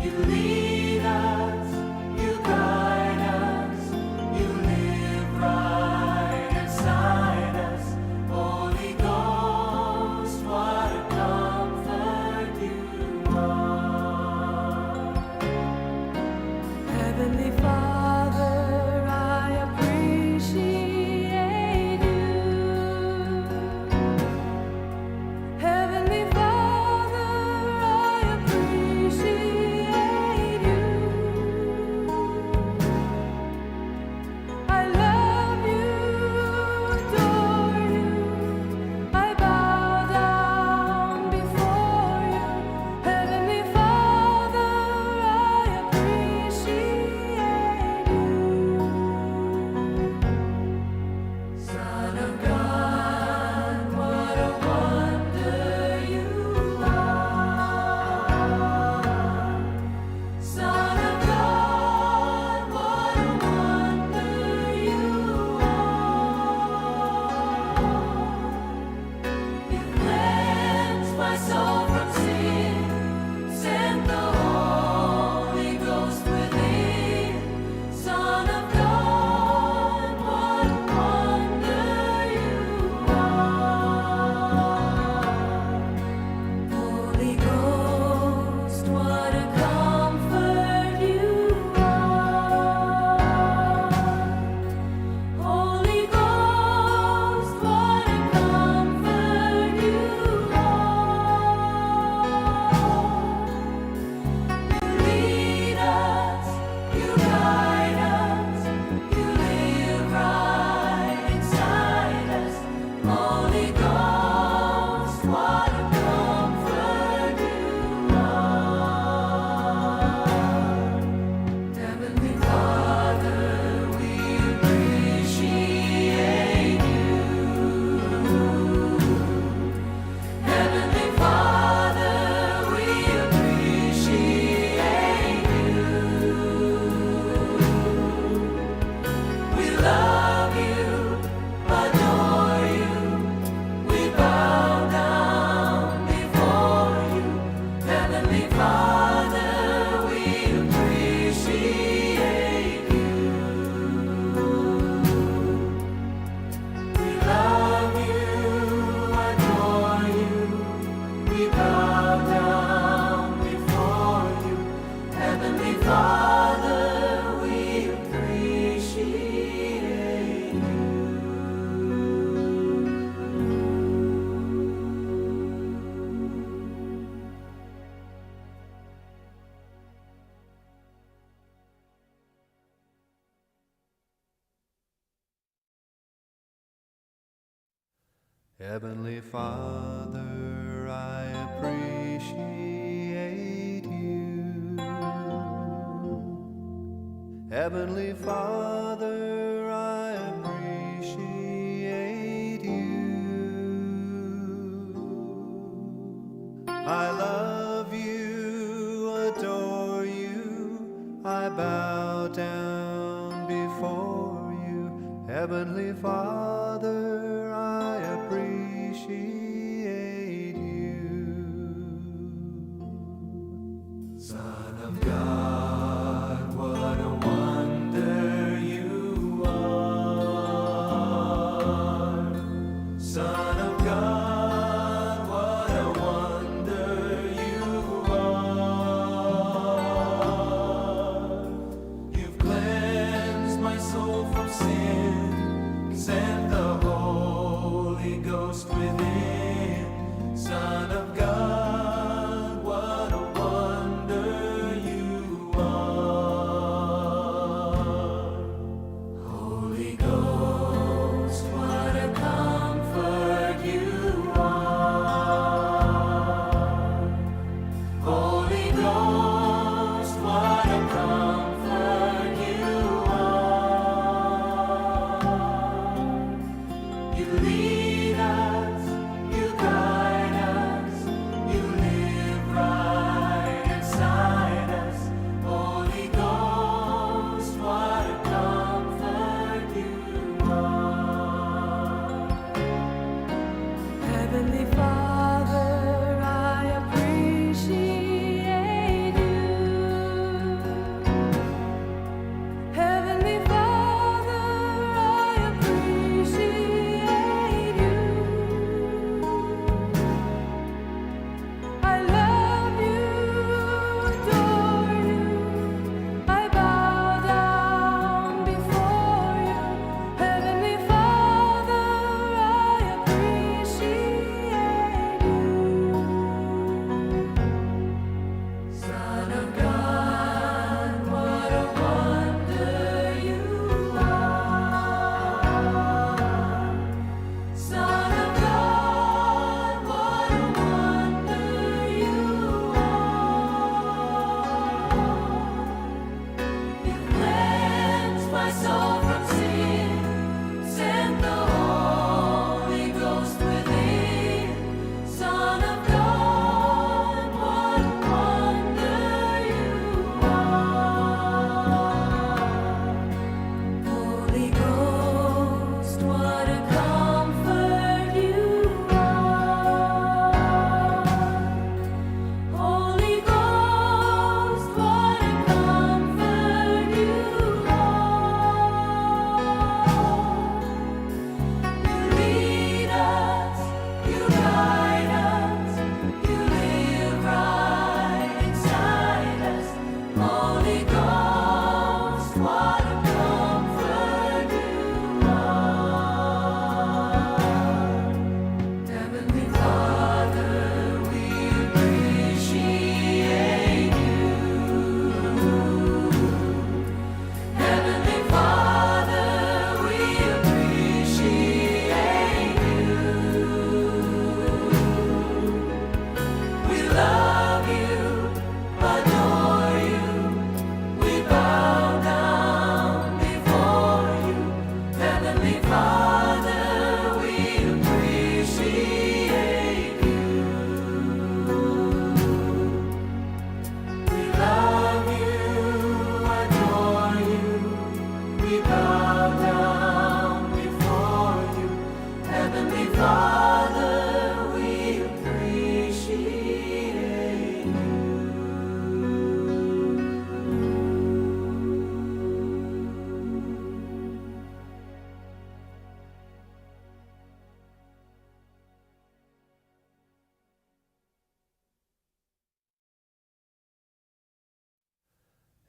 You lead us, you guide us, you live right inside us. Holy Ghost, what a comfort you are. Heavenly Father, I appreciate you. Heavenly Father, I appreciate you. I love you, adore you. I bow down before you. Heavenly Father, I appreciate you. Son of God, what a wonder you are. Son of God, what a wonder you are. You cleansed my soul from sin, sent the Holy Ghost within. Son of God, what a wonder you are. Holy Ghost, what a comfort you are. Holy Ghost, what a comfort you are. You lead us, you guide us, you live right inside us. Holy Ghost, what a comfort you are. Heavenly Father, we appreciate you. Heavenly Father, we appreciate you. We love you, adore you. We bow down before you. Heavenly Father, we appreciate you. We love you, adore you. We bow down before you. Heavenly Father, we appreciate you. Heavenly Father, I appreciate you. Heavenly Father, I appreciate you. I love you, adore you, I bow down before you. Heavenly Father, I appreciate you. Son of God, what a wonder you are. Son of God, what a wonder you are. You've cleansed my soul from sin, sent the Holy Ghost within. Son of God, what a wonder you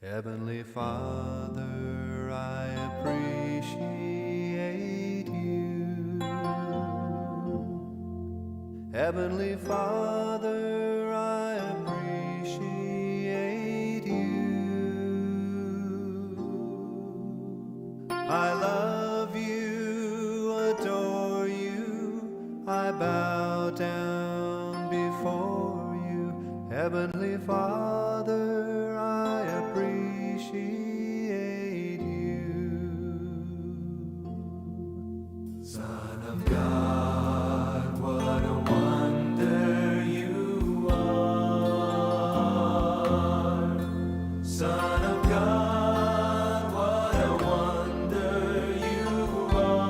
Heavenly Father, I appreciate you. Heavenly Father, I appreciate you. I love you, adore you, I bow down before you. Heavenly Father, I appreciate you. Son of God, what a wonder you are. Son of God, what a wonder you are.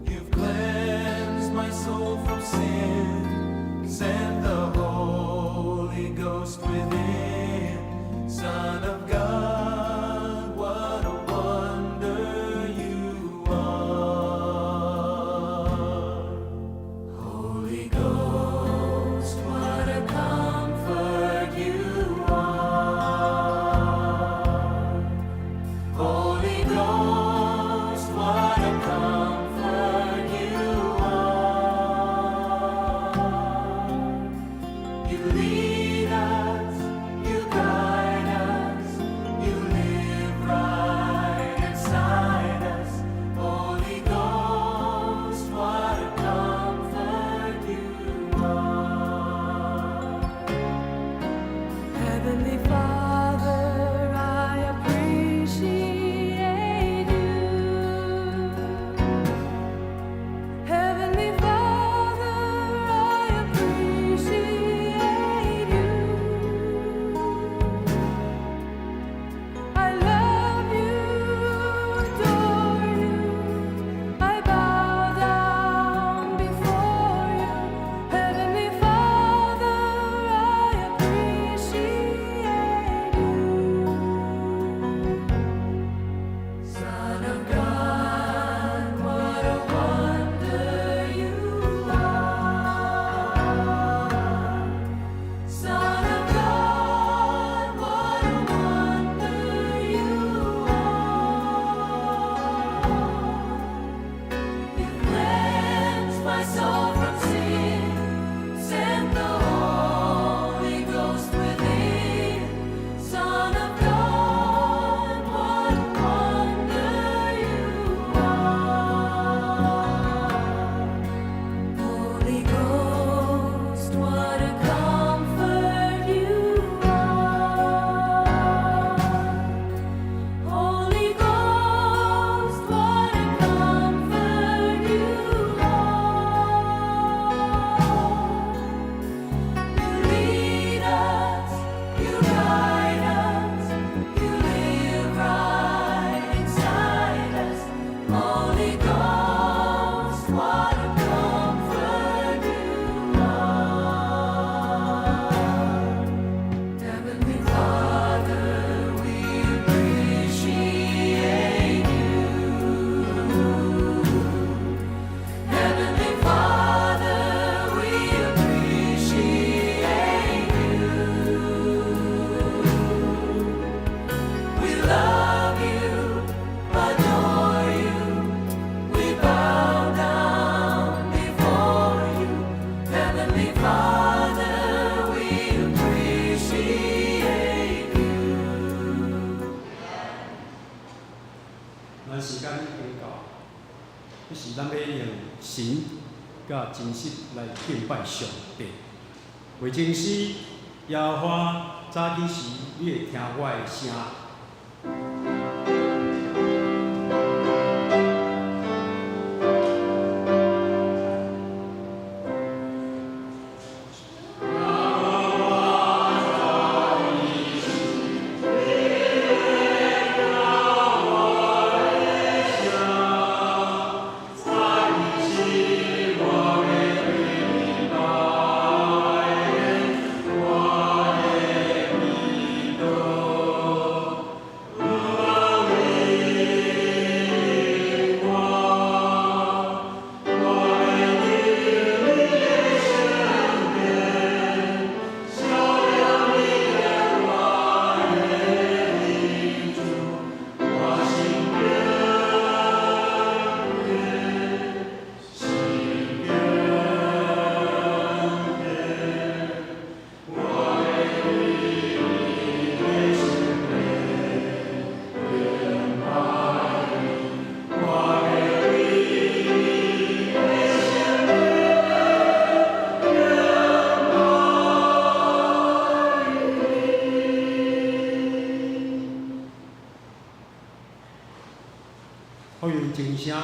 You've cleansed my soul from sin, sent the Holy Ghost within. Son of God, what a wonder you are. Holy Ghost, what a comfort you are. Holy Ghost, what a comfort you are. You lead us, you guide us, you live right inside us. Holy Ghost, what a comfort you are. Heavenly Father, I appreciate you. Heavenly Father, I appreciate you. I love you, adore you. I bow down before you. Heavenly Father, I appreciate you. Son of God, what a wonder you are. Son of God, what a wonder you are. You cleansed my soul from sin, sent the Holy Ghost within. Son of God, what a wonder you are. Holy Ghost, what a comfort you are. Holy Ghost, what a comfort you are. You lead us, you guide us, you live right inside us. Holy Ghost, what a comfort you are. Heavenly Father, we appreciate you. Heavenly Father, we appreciate you. We love you, adore you. We bow down before you. Heavenly Father, we appreciate you. 咱時間已經到，彼時咱欲用神佮真實來敬拜上帝。衛青詩，耶和華早起時，你會聽我的聲。 我钟声。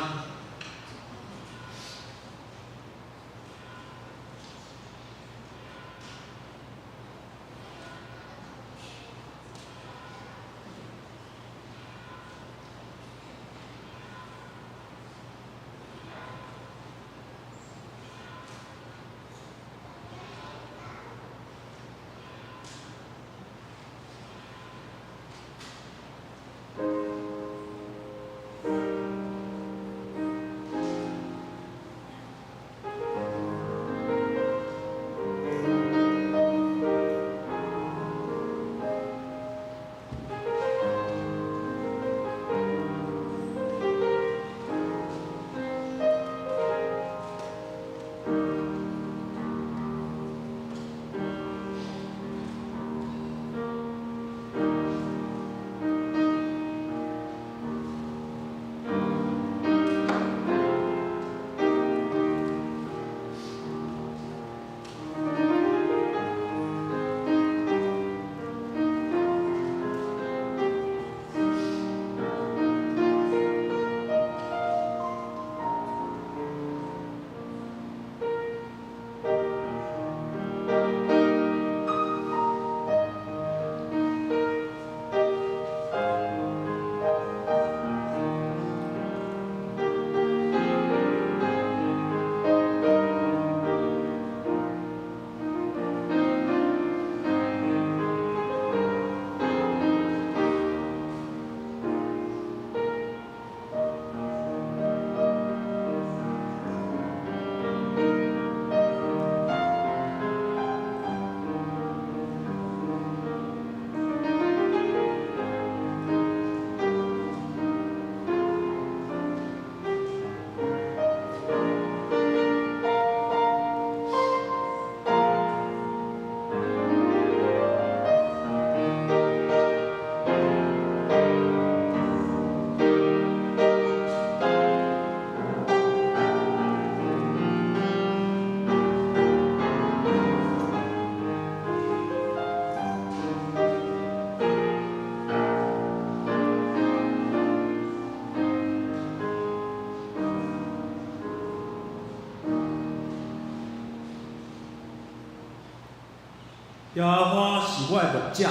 耶和华是我的牧者，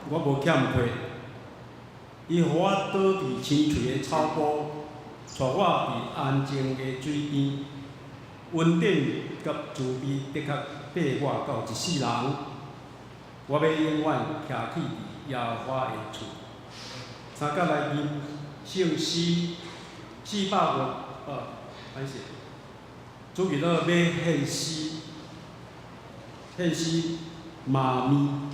我无欠缺。伊予我倒佇青翠的草埔，带我佇安靜的水邊。恩典佮慈悲的確綴我到一世人。我欲永遠徛起佇耶和華的厝。三角來吟聖詩405，歹勢。主日樂欲獻詩，獻詩媽咪。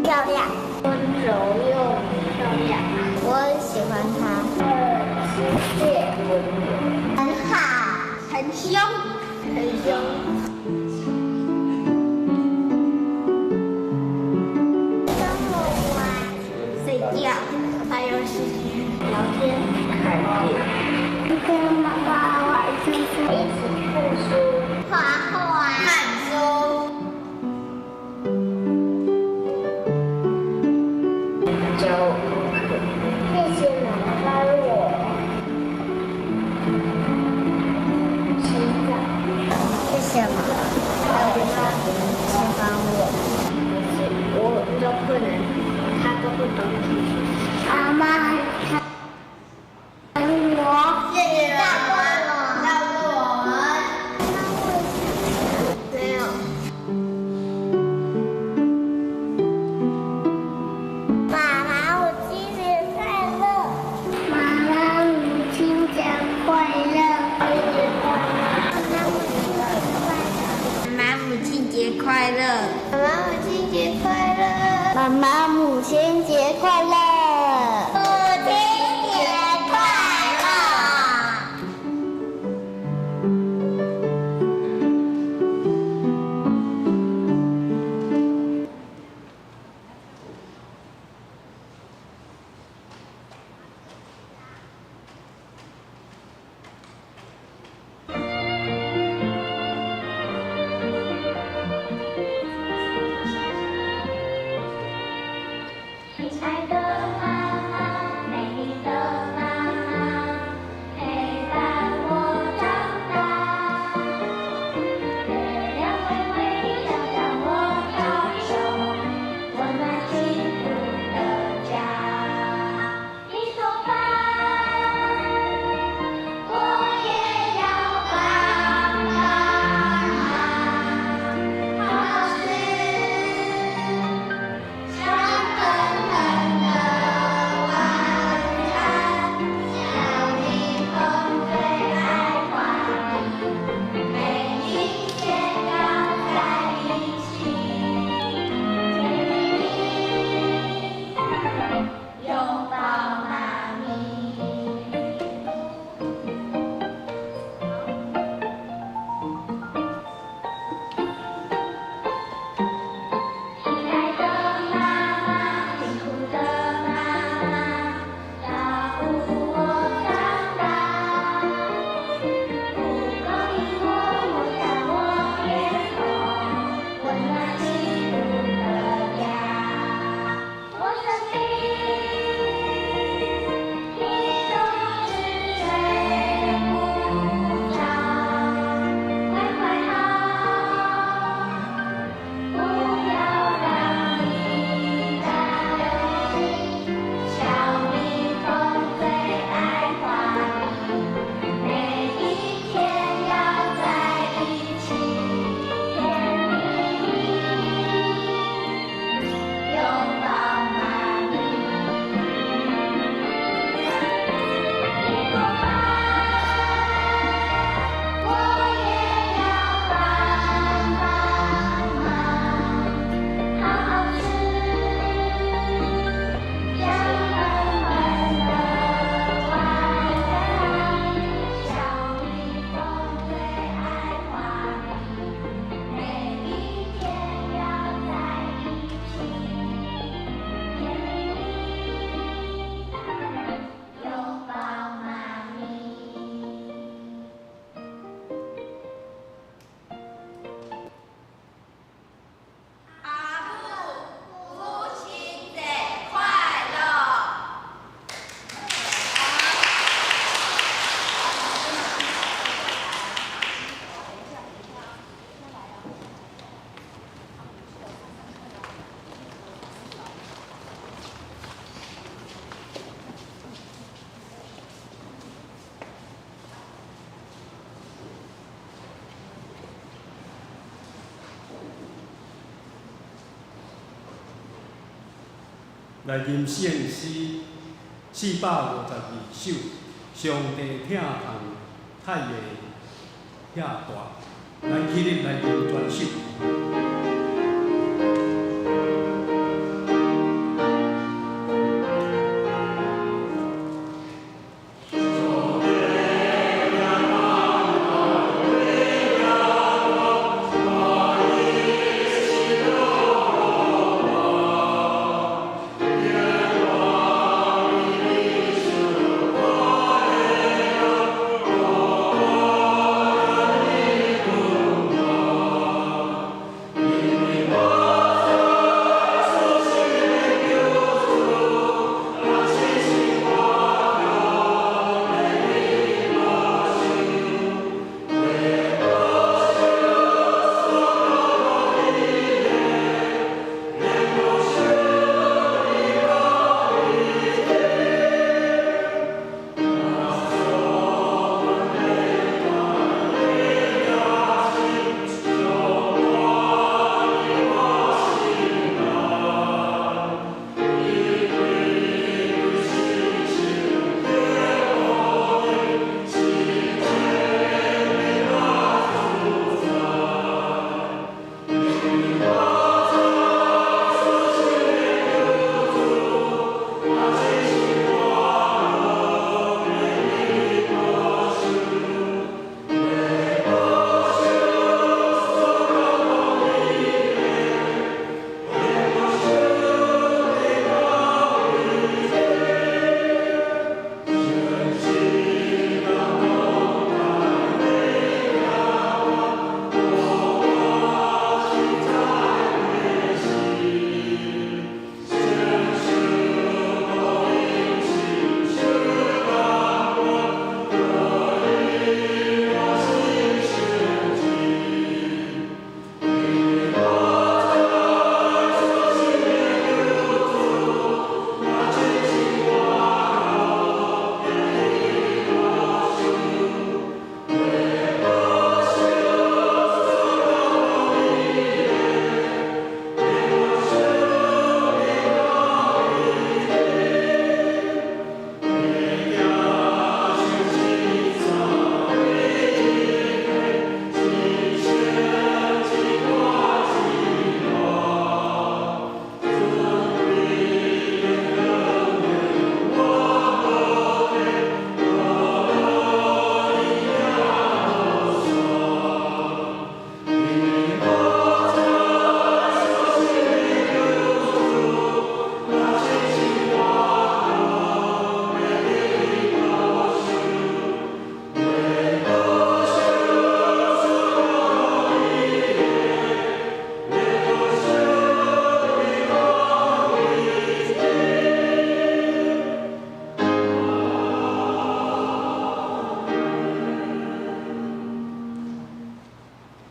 漂亮，溫柔又漂亮，我很喜歡她。親切溫柔，很好，很兇，很兇。跟我玩，睡覺，玩遊戲，聊天，看電影，跟媽媽玩書書，一起看書，畫畫，看書。教我功課，謝謝媽媽幫我洗澡，謝謝媽媽喜歡我，我遇到困難，她都會幫助我。媽媽很疼我，謝謝照顧我，照顧我們。沒有。媽媽，母親節快樂！媽媽，母親節快樂！媽媽，母親節快樂！媽媽，母親節快樂！媽媽，母親節快樂！媽媽，母親節快樂！母親節快樂！來吟聖詩452首，上帝疼痛太會遐大，咱起立來吟全首。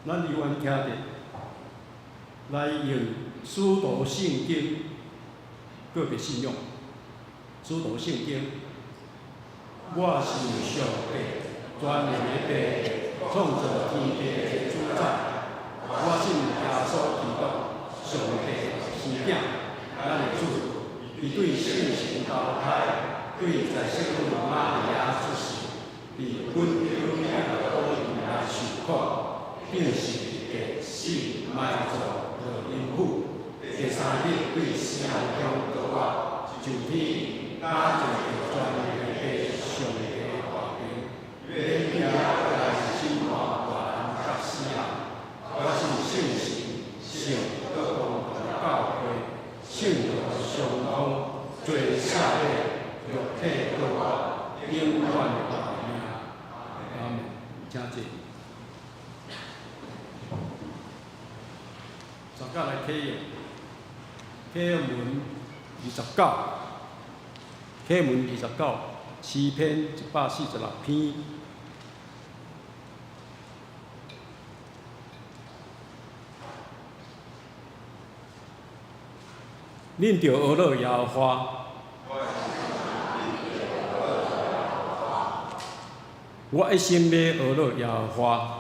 咱猶原徛佇來用使徒聖經告白信仰。使徒聖經，我信上帝，全能的父，創造天地的主宰。我信耶穌基督，上帝生囝，咱的主，伊對聖神投胎，對在聖母瑪利亞出世，佇本丟彼拉多底下受苦，釘十字架死埋葬落陰府，第三日對死人中復活，上天，搭坐佇全能的父上帝大權，免伫遐來審判活人佮死人。我信聖神、聖各公同教會，聖徒相通，罪赦免，肉體復活，永遠的活命。阿們，請坐。大家來啟用，啟文29，啟文29，詩篇146篇。恁著學樂耶和華，我一心欲學樂耶和華。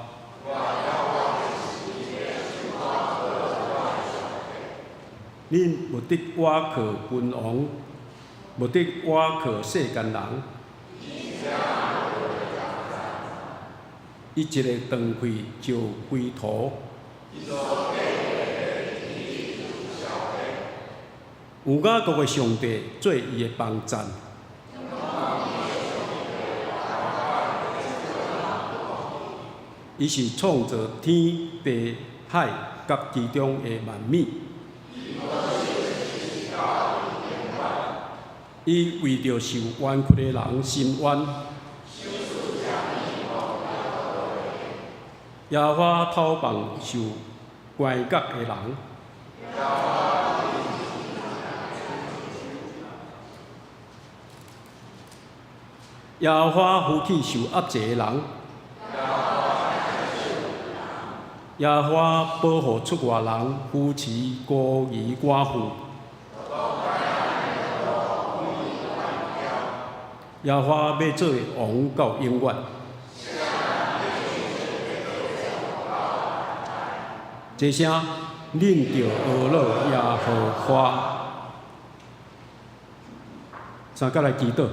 恁毋得倚靠君王，毋得倚靠世間人。伊一个斷氣就歸土。有雅各的上帝做伊的幫贊。伊是創造天地海佮其中的萬物。伊為著受冤屈的人伸冤。耶和華討放受關押的人。耶和華扶起受壓制的人。耶和華保護出外人，扶持孤兒寡婦。耶和華欲做王到永遠。這聲恁著呵咾耶和華，三甲來祈禱。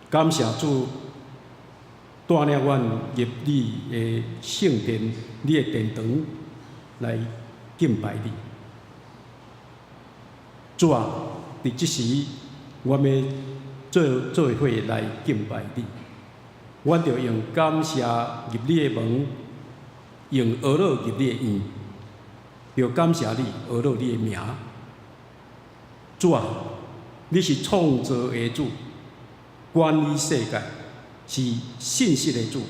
感謝主帶領阮入你的聖殿、你的殿堂來敬拜你。主啊，佇這時，阮欲做伙來敬拜你。阮著用感謝入你的門，用呵咾入你的院，著感謝你，呵咾你的名。主啊，你是創造的主，管理世界，是信實的主，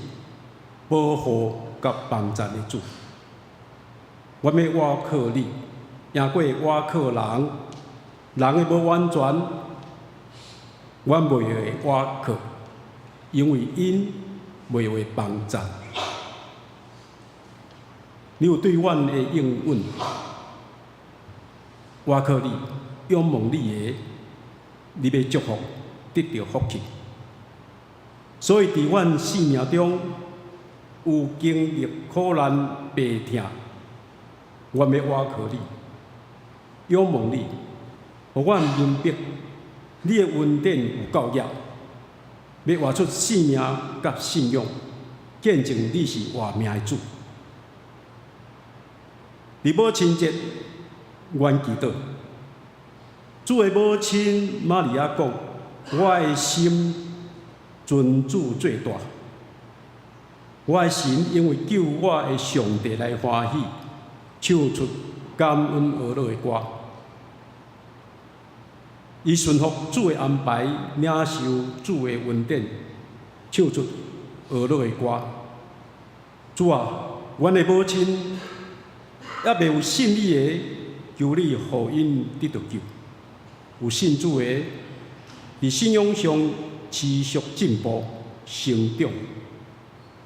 保護佮幫贊的主。阮欲倚靠你，贏過倚靠人，人的無完全，阮袂會倚靠，因為𪜶袂會幫贊。你有對阮的應允，倚靠你，仰望你的，你欲祝福，得著福氣。所以佇阮生命中有經歷苦難、病痛，阮欲倚靠你，仰望你，予阮明白你的恩典有夠額，欲活出生命佮信仰，見證你是活命的主。佇母親節，阮祈禱，主的母親瑪利亞講：我的心尊主做大，我的神因為救我的上帝來歡喜，唱出感恩呵咾的歌。伊順服主的安排，領受主的恩典，唱出呵咾的歌。主啊，阮的母親猶未有信你的，求你予𪜶得著救；有信主的，佇信仰上持續進步、成長，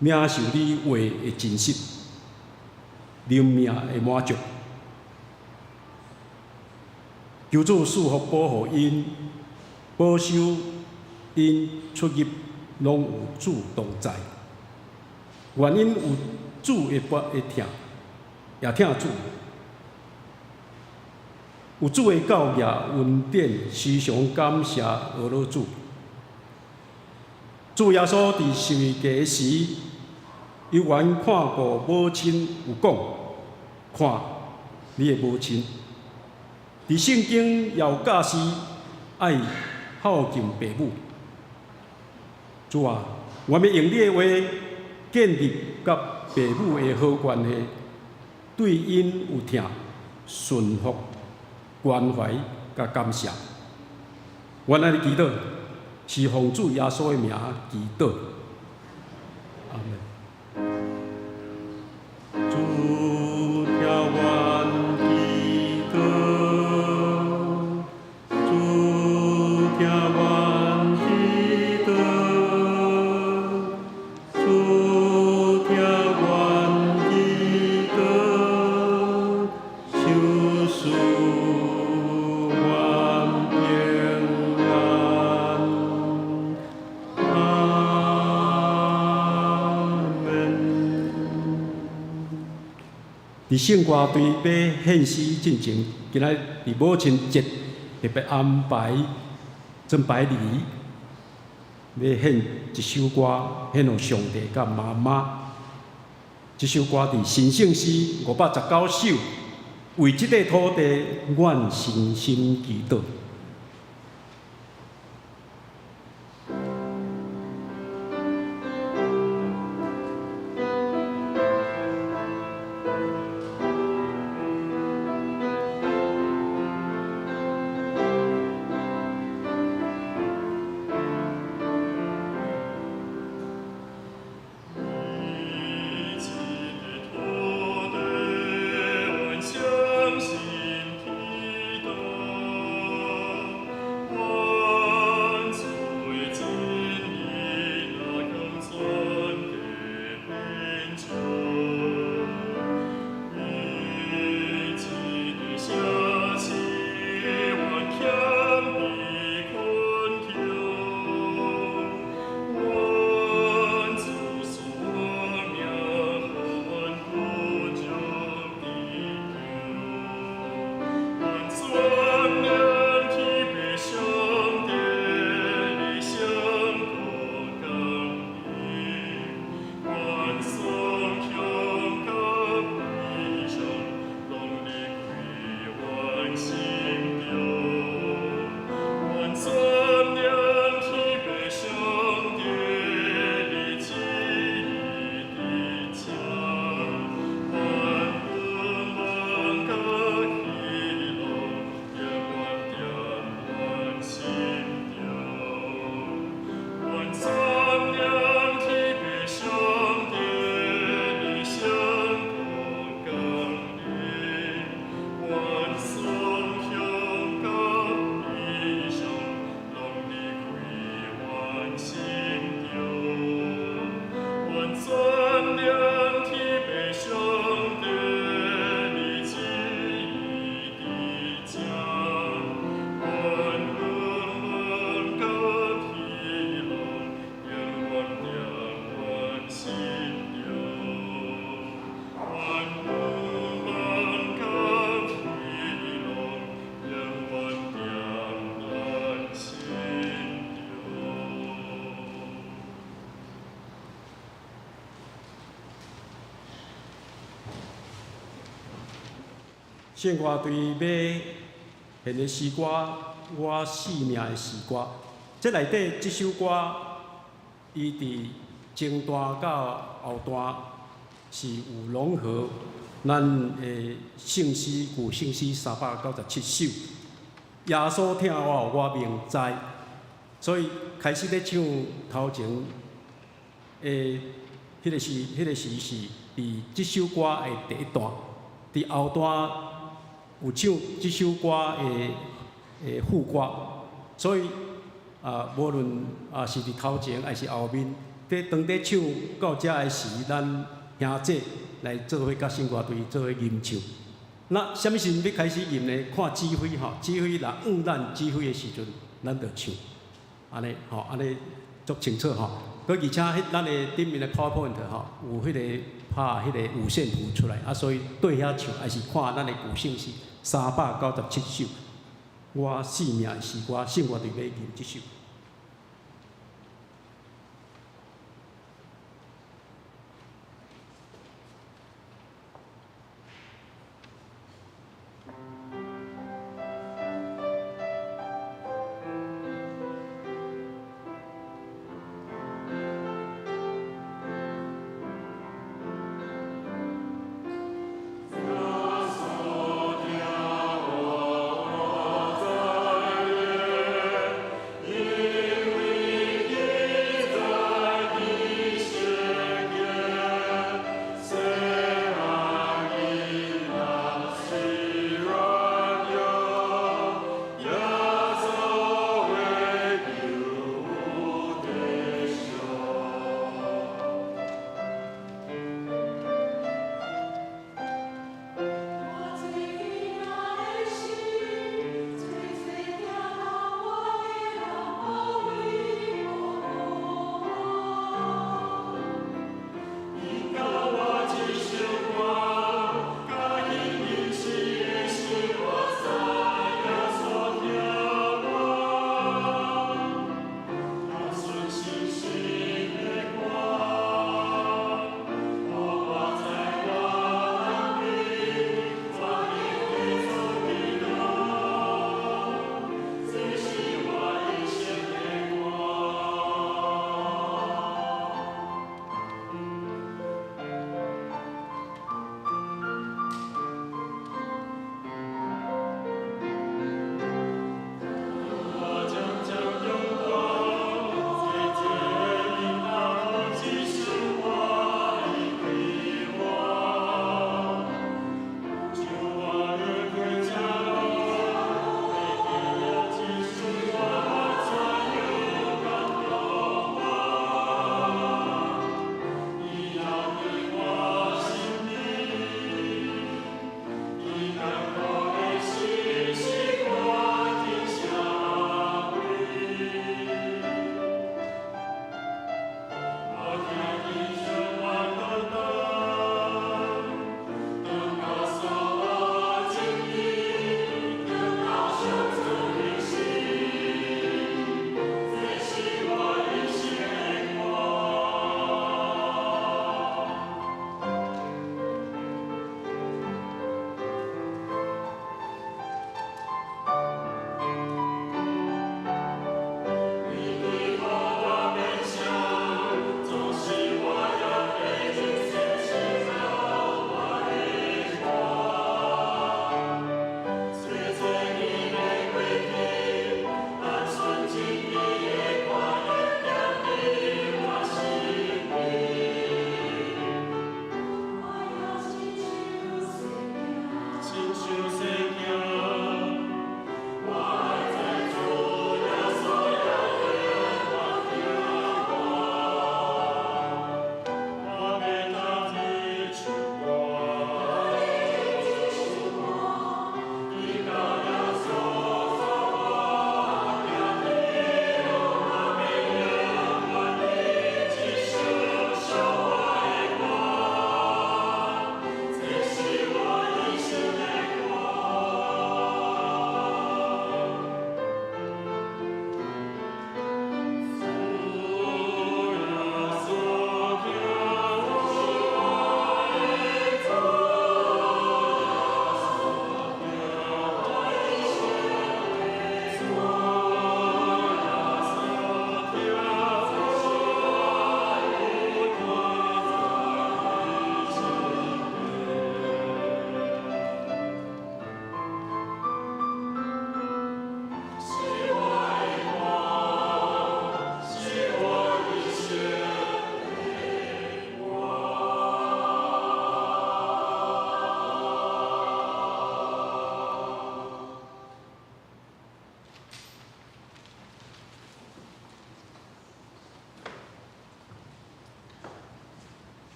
領受你話的真實，靈命的滿足。求主賜福保護𪜶，保守𪜶出入攏有主同在。願𪜶有主的腹的疼，也疼主。有主的教業恩典，時常感謝呵咾主。主耶穌佇十字架時，猶原看顧母親，有講：看你的母親。佇聖經也有教示愛孝敬父母。主啊，阮欲用你的話建立佮父母的好關係，對𪜶有疼、順服、關懷佮感謝。阮按呢祈禱，是奉主耶穌的名祈禱。阿們。主聽阮祈禱，主聽阮祈禱，主聽阮祈禱，賞賜阮平安。阿佇聖歌隊欲獻詩進前，今仔佇母親節特別安排曾百里欲獻一首歌，獻予上帝佮媽媽。這首歌佇神聖詩519首，為這塊土地，阮深深祈禱。聖歌隊欲獻的詩歌，我性命的詩歌。這內底這首歌，伊佇前段佮後段是有融合咱的聖詩舊聖詩397首。耶穌疼我，我明知，所以開始咧唱頭前的彼個時是佇這首歌的第一段，佇後段有唱這首歌的副歌，所以啊，無論啊是佇頭前抑是後面，佇當佇唱到遮的時，咱兄姐來做伙佮聖歌隊做伙吟唱。那啥物時陣欲開始吟呢？看指揮吼，指揮若按咱指揮的時陣，咱就唱，按呢吼，按呢足清楚吼。閣而且彼咱的頂面的 PowerPoint 吼，有彼個拍彼個五線譜出來，啊，所以對遐唱，抑是看咱的舊聖詩397首，我性命的詩歌，聖歌隊欲吟這首。耶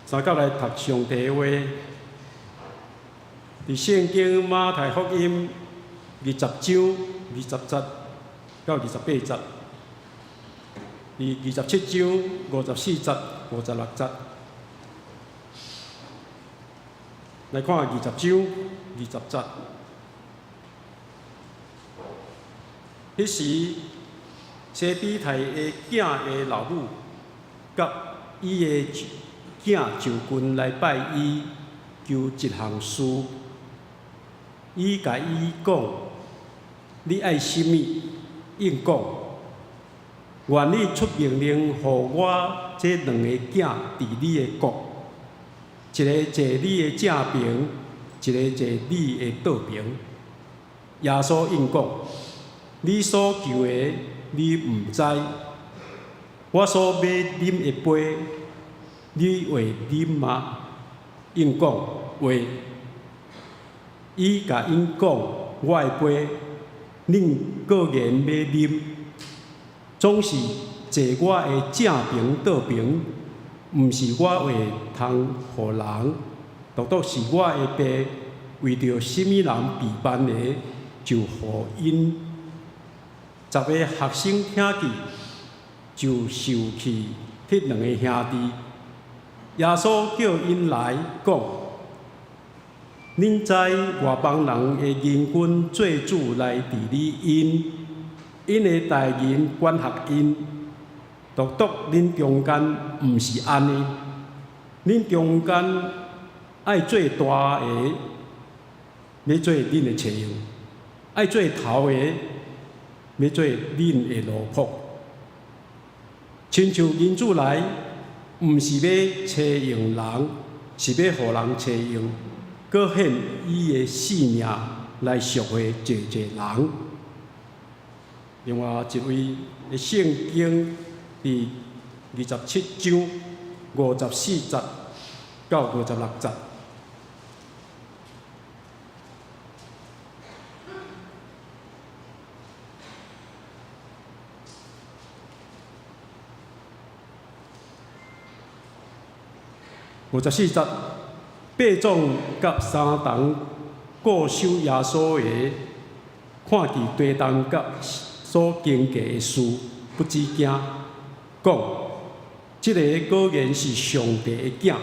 三甲來讀上帝話，佇聖經馬太福音20章20節到28節，佇27章54節、56節。來看二十章二十節。彼時，西庇太的囝的老母，佮伊的囝就近來拜伊，求一項事。伊共伊講：你愛啥物？應講。願你出命令，予我這兩個囝佇你的國，一个坐你的正爿，一个坐你的倒爿。耶穌應講：你所求的，你毋知；我所欲啉的杯，你會啉嗎？應講會。伊共𪜶講：我的杯，恁固然欲啉，總是坐我的正爿倒爿，毋是我會通予人，獨獨是我的爸為著啥物人備辦的，就予𪜶。十个學生聽見，就受氣彼兩个兄弟。耶穌叫𪜶來講：恁知外邦人的人君做主來治理𪜶，𪜶的大人管轄𪜶。獨獨恁中間毋是按呢，恁中間愛做大的，欲做恁的冊用；愛做頭的，欲做恁的奴僕。親像人子來，毋是欲差用人，是欲予人差用，閣獻伊的性命來贖回濟濟人。另外一位的聖經佇27章54節到56節。54節，百總佮三同固守耶穌的，看見地動佮所經過的事，不止驚，講：這个果然是上帝的囝。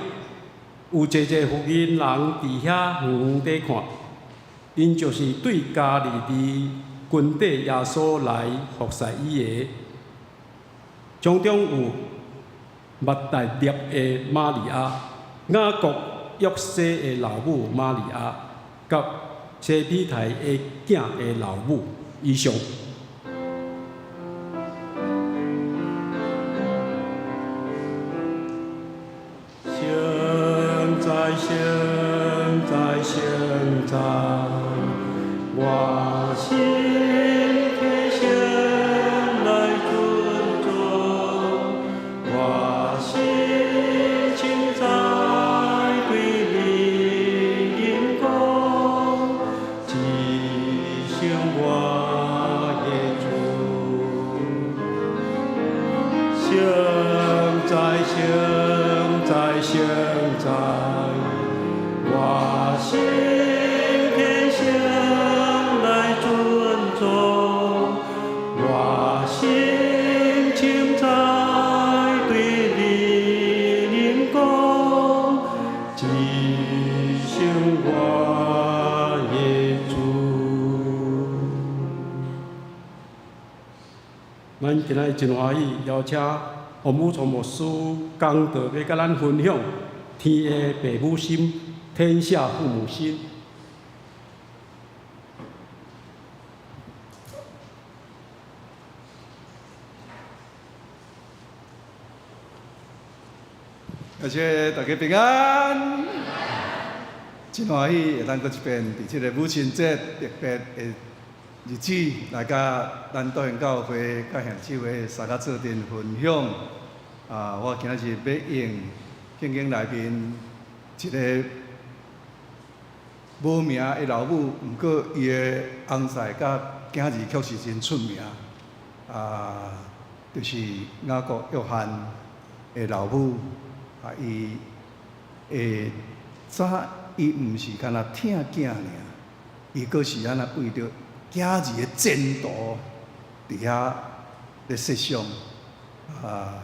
有濟濟婦人佇遐遠遠佇看，𪜶就是對加利利跟綴耶穌來服侍伊的，當中有抹大拉的瑪利亞、雅各、約西的老母瑪利亞，佮西庇太的囝的老母。以上。聖哉，聖哉，聖哉，我心天神來尊重，我心稱讚對你恩光，至聖我的主。聖哉，聖哉，聖哉，我心天神來尊重，我心稱讚對你恩光，至聖我的主。咱今仔日真歡喜，邀請王武聰牧師講道，欲佮咱分享天下父母心，天下父母心。感謝大家平安，真歡喜會當閣一遍佇這個母親節特別的日子來佮咱道賢教會佮兄姊妹三甲做陣分享。啊，我今仔日欲用聖經內面一个無名的老母，毋過伊的翁婿佮囝兒卻是真出名。啊，就是雅各約翰的老母。啊，伊的早，伊毋是干焦疼囝爾，伊閣是按呢為著囝兒的前途佇遐咧設想。啊，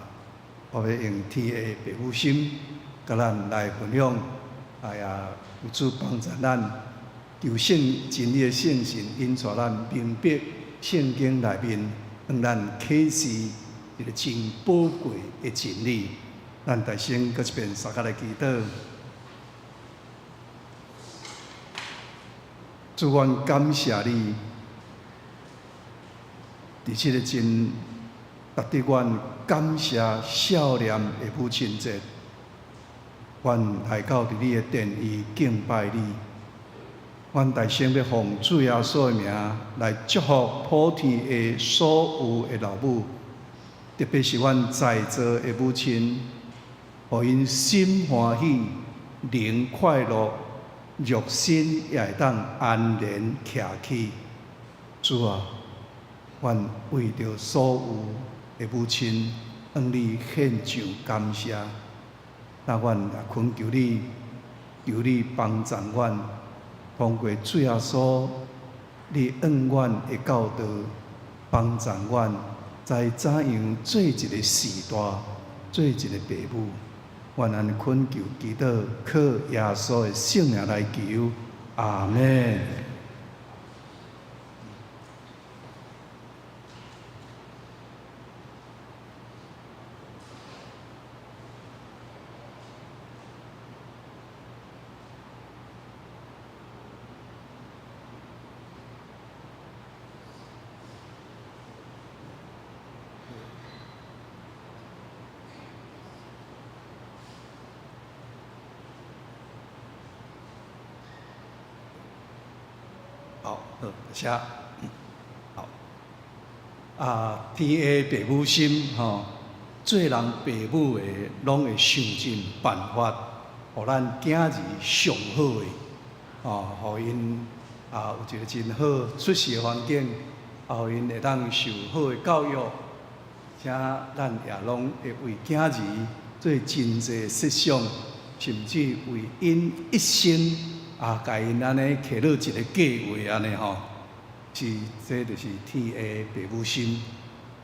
我欲用天的父母心，共咱來分享。哎呀，求主幫助咱，求聖真理的聖神引帶咱明白聖經內面，向咱啟示一个真寶貴的真理。咱大聲閣一遍相佮來祈禱。主，阮感謝你，佇這个真值得阮感謝少年的母親節，阮來到佇你的殿宇敬拜你。阮大聲欲奉主耶穌的名來祝福普天下所有的老母，特別是阮在座的母親，予𪜶心歡喜，靈快樂，肉身也會當安然徛起。主啊，阮為著所有的母親，向你獻上感謝。那阮也懇求你，求你幫助阮，通過主耶穌，你恩阮的教導，幫助阮知怎樣做一个序大，做一个爸母。阮按呢懇求祈禱，靠耶穌的聖名來求，阿們。好，好，多謝。好，啊，天的父母心吼，做人父母的，攏會想盡辦法，予咱囝兒上好的，哦，予𪜶啊有一个真好出世的環境，啊，予𪜶會當受好的教育，請咱也攏會為囝兒做真濟設想，甚至為𪜶一生啊，共𪜶按呢提落一个計畫按呢吼，是這就是天的父母心。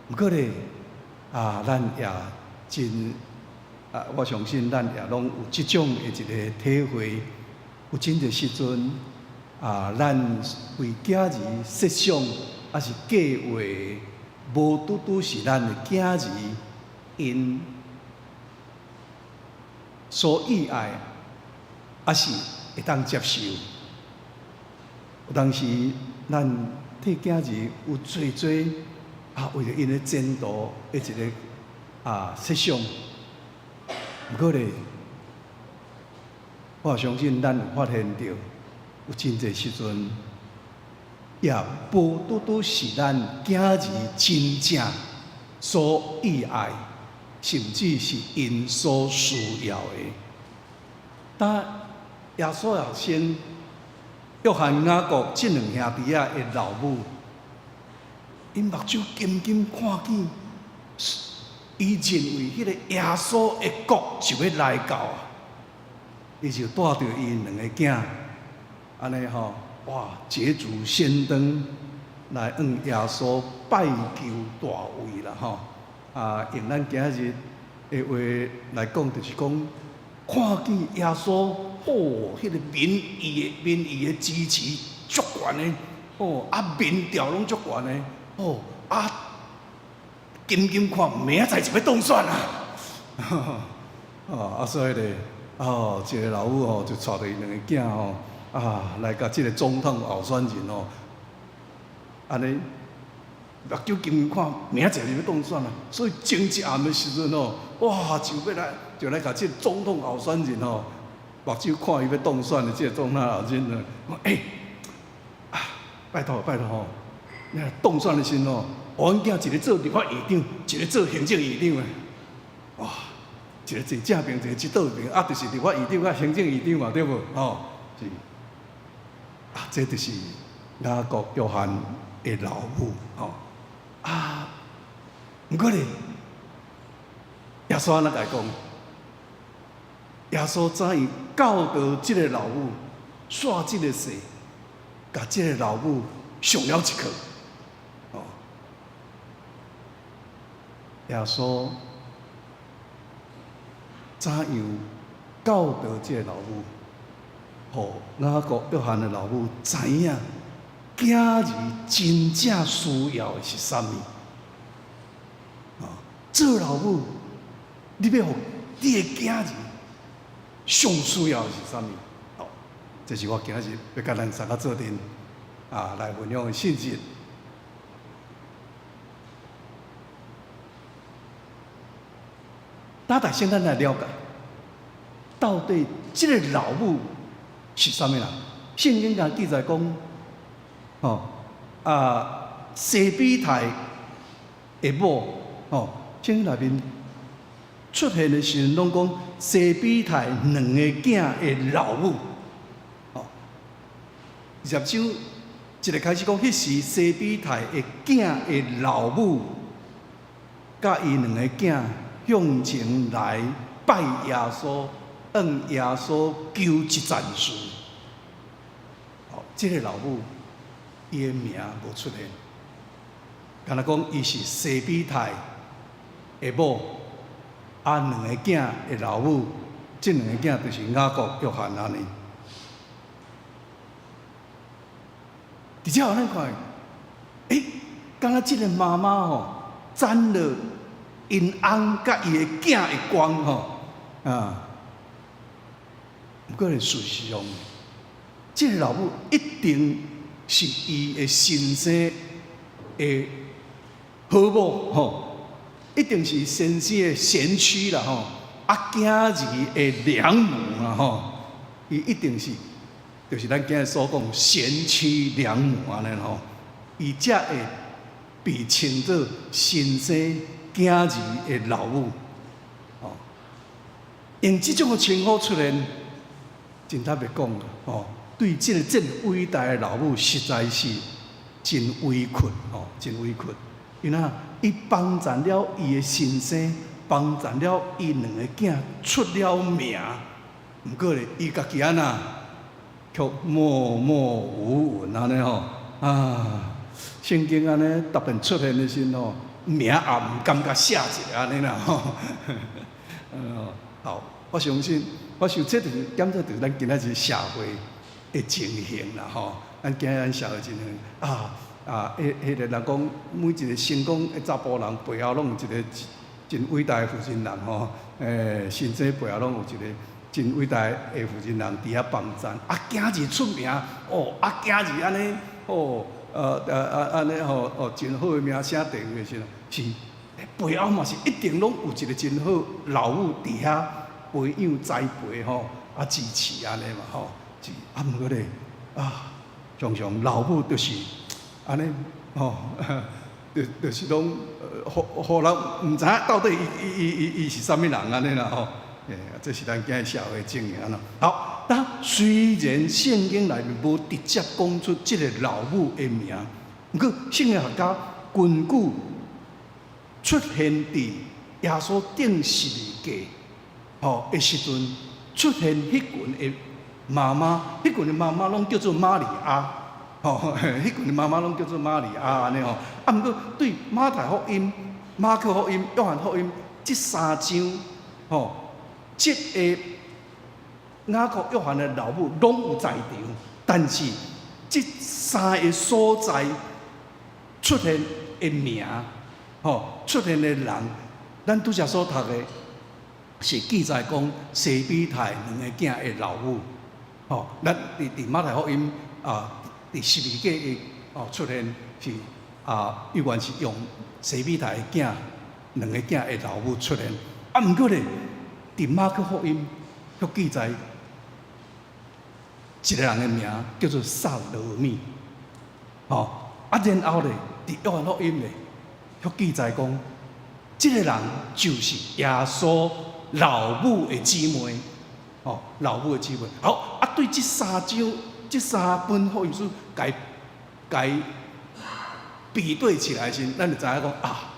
毋過咧，啊，咱也真啊，我相信咱也攏有這種的一个體會。有真濟時陣啊，咱為囝兒設想，抑是計畫，無拄拄是咱的囝兒𪜶所意愛，抑是會當接受。有當時咱替囝兒有濟濟啊，為著𪜶的前途的一个啊設想。毋過咧，我相信咱有發現著，有真濟時陣，也無拄拄是咱囝兒真正所意愛，甚至是𪜶所需要的。當耶穌學生約翰、雅各這兩兄弟仔的老母，𪜶目睭金金看見，伊認為彼个耶穌的國就欲來到啊，伊就帶著𪜶兩个囝，按呢吼，哇，捷足先登來向耶穌拜求大位啦吼。啊，用咱今日的話來講，就是講看見耶穌，哦，彼个民意的支持足懸的，哦，啊民調攏足懸的，哦，啊，緊緊看明仔載就欲當選啊！哦，啊所以咧，哦，一个老母吼就帶著𪜶兩个囝吼，啊，來共這个總統候選人吼，按呢目睭金金看，明仔載就欲當選啊！所以前一暗的時陣吼，哇，就欲來就來共這个總統候選人吼，目睭看伊欲當選的這个總統候選人，講欸，啊，拜託拜託吼，你若當選的時陣吼，予阮囝一个做立法院長，一个做行政院長的，哇，一个坐正爿，一个坐倒爿，啊，就是立法院長佮行政院長嘛，對無？吼，是，啊，這就是雅各約翰的老母，吼，啊，毋過咧，耶穌按呢共伊講？耶穌怎樣教導這个老母，煞這个勢，共這个老母上了一課。哦，耶穌怎樣教導這个老母，予雅各、約翰的老母知影，囝兒真正需要的是啥物？啊，做老母，你欲予你的囝兒上需要的是啥物？哦，這是我今仔日欲共咱三個做陣啊來分享的信息。大家先咱來了解，到底這个老母是啥物人？聖經共記載講，吼啊，西庇太的某，吼，聖經內面出現的時陣，攏講西庇太兩个囝的老母，吼，20章一个開始講，彼時西庇太的囝的老母，佮伊兩个囝向前來拜耶穌，向耶穌求一件事。哦，這个老母伊的名無出現，敢若講伊是西庇太的某，啊兩个囝的老母，這兩個囝就是雅各、約翰按呢。佇遮予咱看，欸，敢若這个媽媽吼，沾了𪜶翁佮伊的囝的光吼，啊，毋過咧事實上，這个老母一定是伊的先生的好某吼，一定是先生的賢妻啦吼，啊，囝兒的良母啦吼，伊一定是，就是咱今日所講賢妻良母按呢吼，伊才會被稱做先生囝兒的老母，哦，用這種的稱呼出現，真坦白講吼，對這个這麼偉大的老母，實在是真委屈吼，真委屈。因為伊幫贊了伊的先生，幫贊了伊兩个囝出了名，毋過咧，伊家己按怎，卻默默無聞按呢吼啊！聖經按呢特別出現的時吼，名也毋感覺寫一个按呢啦吼。好，我相信，我想這就是感覺著咱今仔日社會的情形啦吼。咱今仔咱社會情形啊啊，彼彼个人講，每一個成功的查埔人背後攏有一個真偉大的負責人吼。先生背後攏有一個真偉大的負責人佇遐幫贊。啊，囝兒出名哦，啊，囝兒按呢哦，按呢吼哦，真好的名聲地位的時陣，是背後嘛是一定攏有一個真好老母佇遐培養栽培吼，啊支持按呢嘛吼，是啊，毋過咧啊，常常老母就是按呢吼，就是攏予人毋知影到底伊伊伊伊是啥物人按呢啦吼，欸，這是咱今日社會情形啦。好，那雖然聖經內面無直接講出這个老母的名，毋過聖經學家根據出現佇耶穌釘十字架吼的時陣，出現彼群的媽媽，彼群的媽媽攏叫做瑪利亞，吼，彼群的媽媽攏叫做瑪利亞按呢吼。啊，毋過對馬太福音、馬可福音、約翰福音這三章，吼，這个雅各、約翰的老母攏有在場，但是這三个所在出現的名，吼，出現的人，咱拄才所讀的，是記載講西庇太兩个囝的老母，吼，咱佇馬太福音啊，佇十字架的哦出現是啊，猶原是用西庇太的囝兩个囝的老母出現，啊，毋過咧，佇馬可福音卻記載一個人的名叫做撒羅米，吼，啊，然後咧，佇約翰福音咧，卻記載講，這个人就是耶穌老母的姊妹，吼，老母的姊妹。好，啊，對這三章、這三本福音書，共共比對起來時，咱就知影講啊，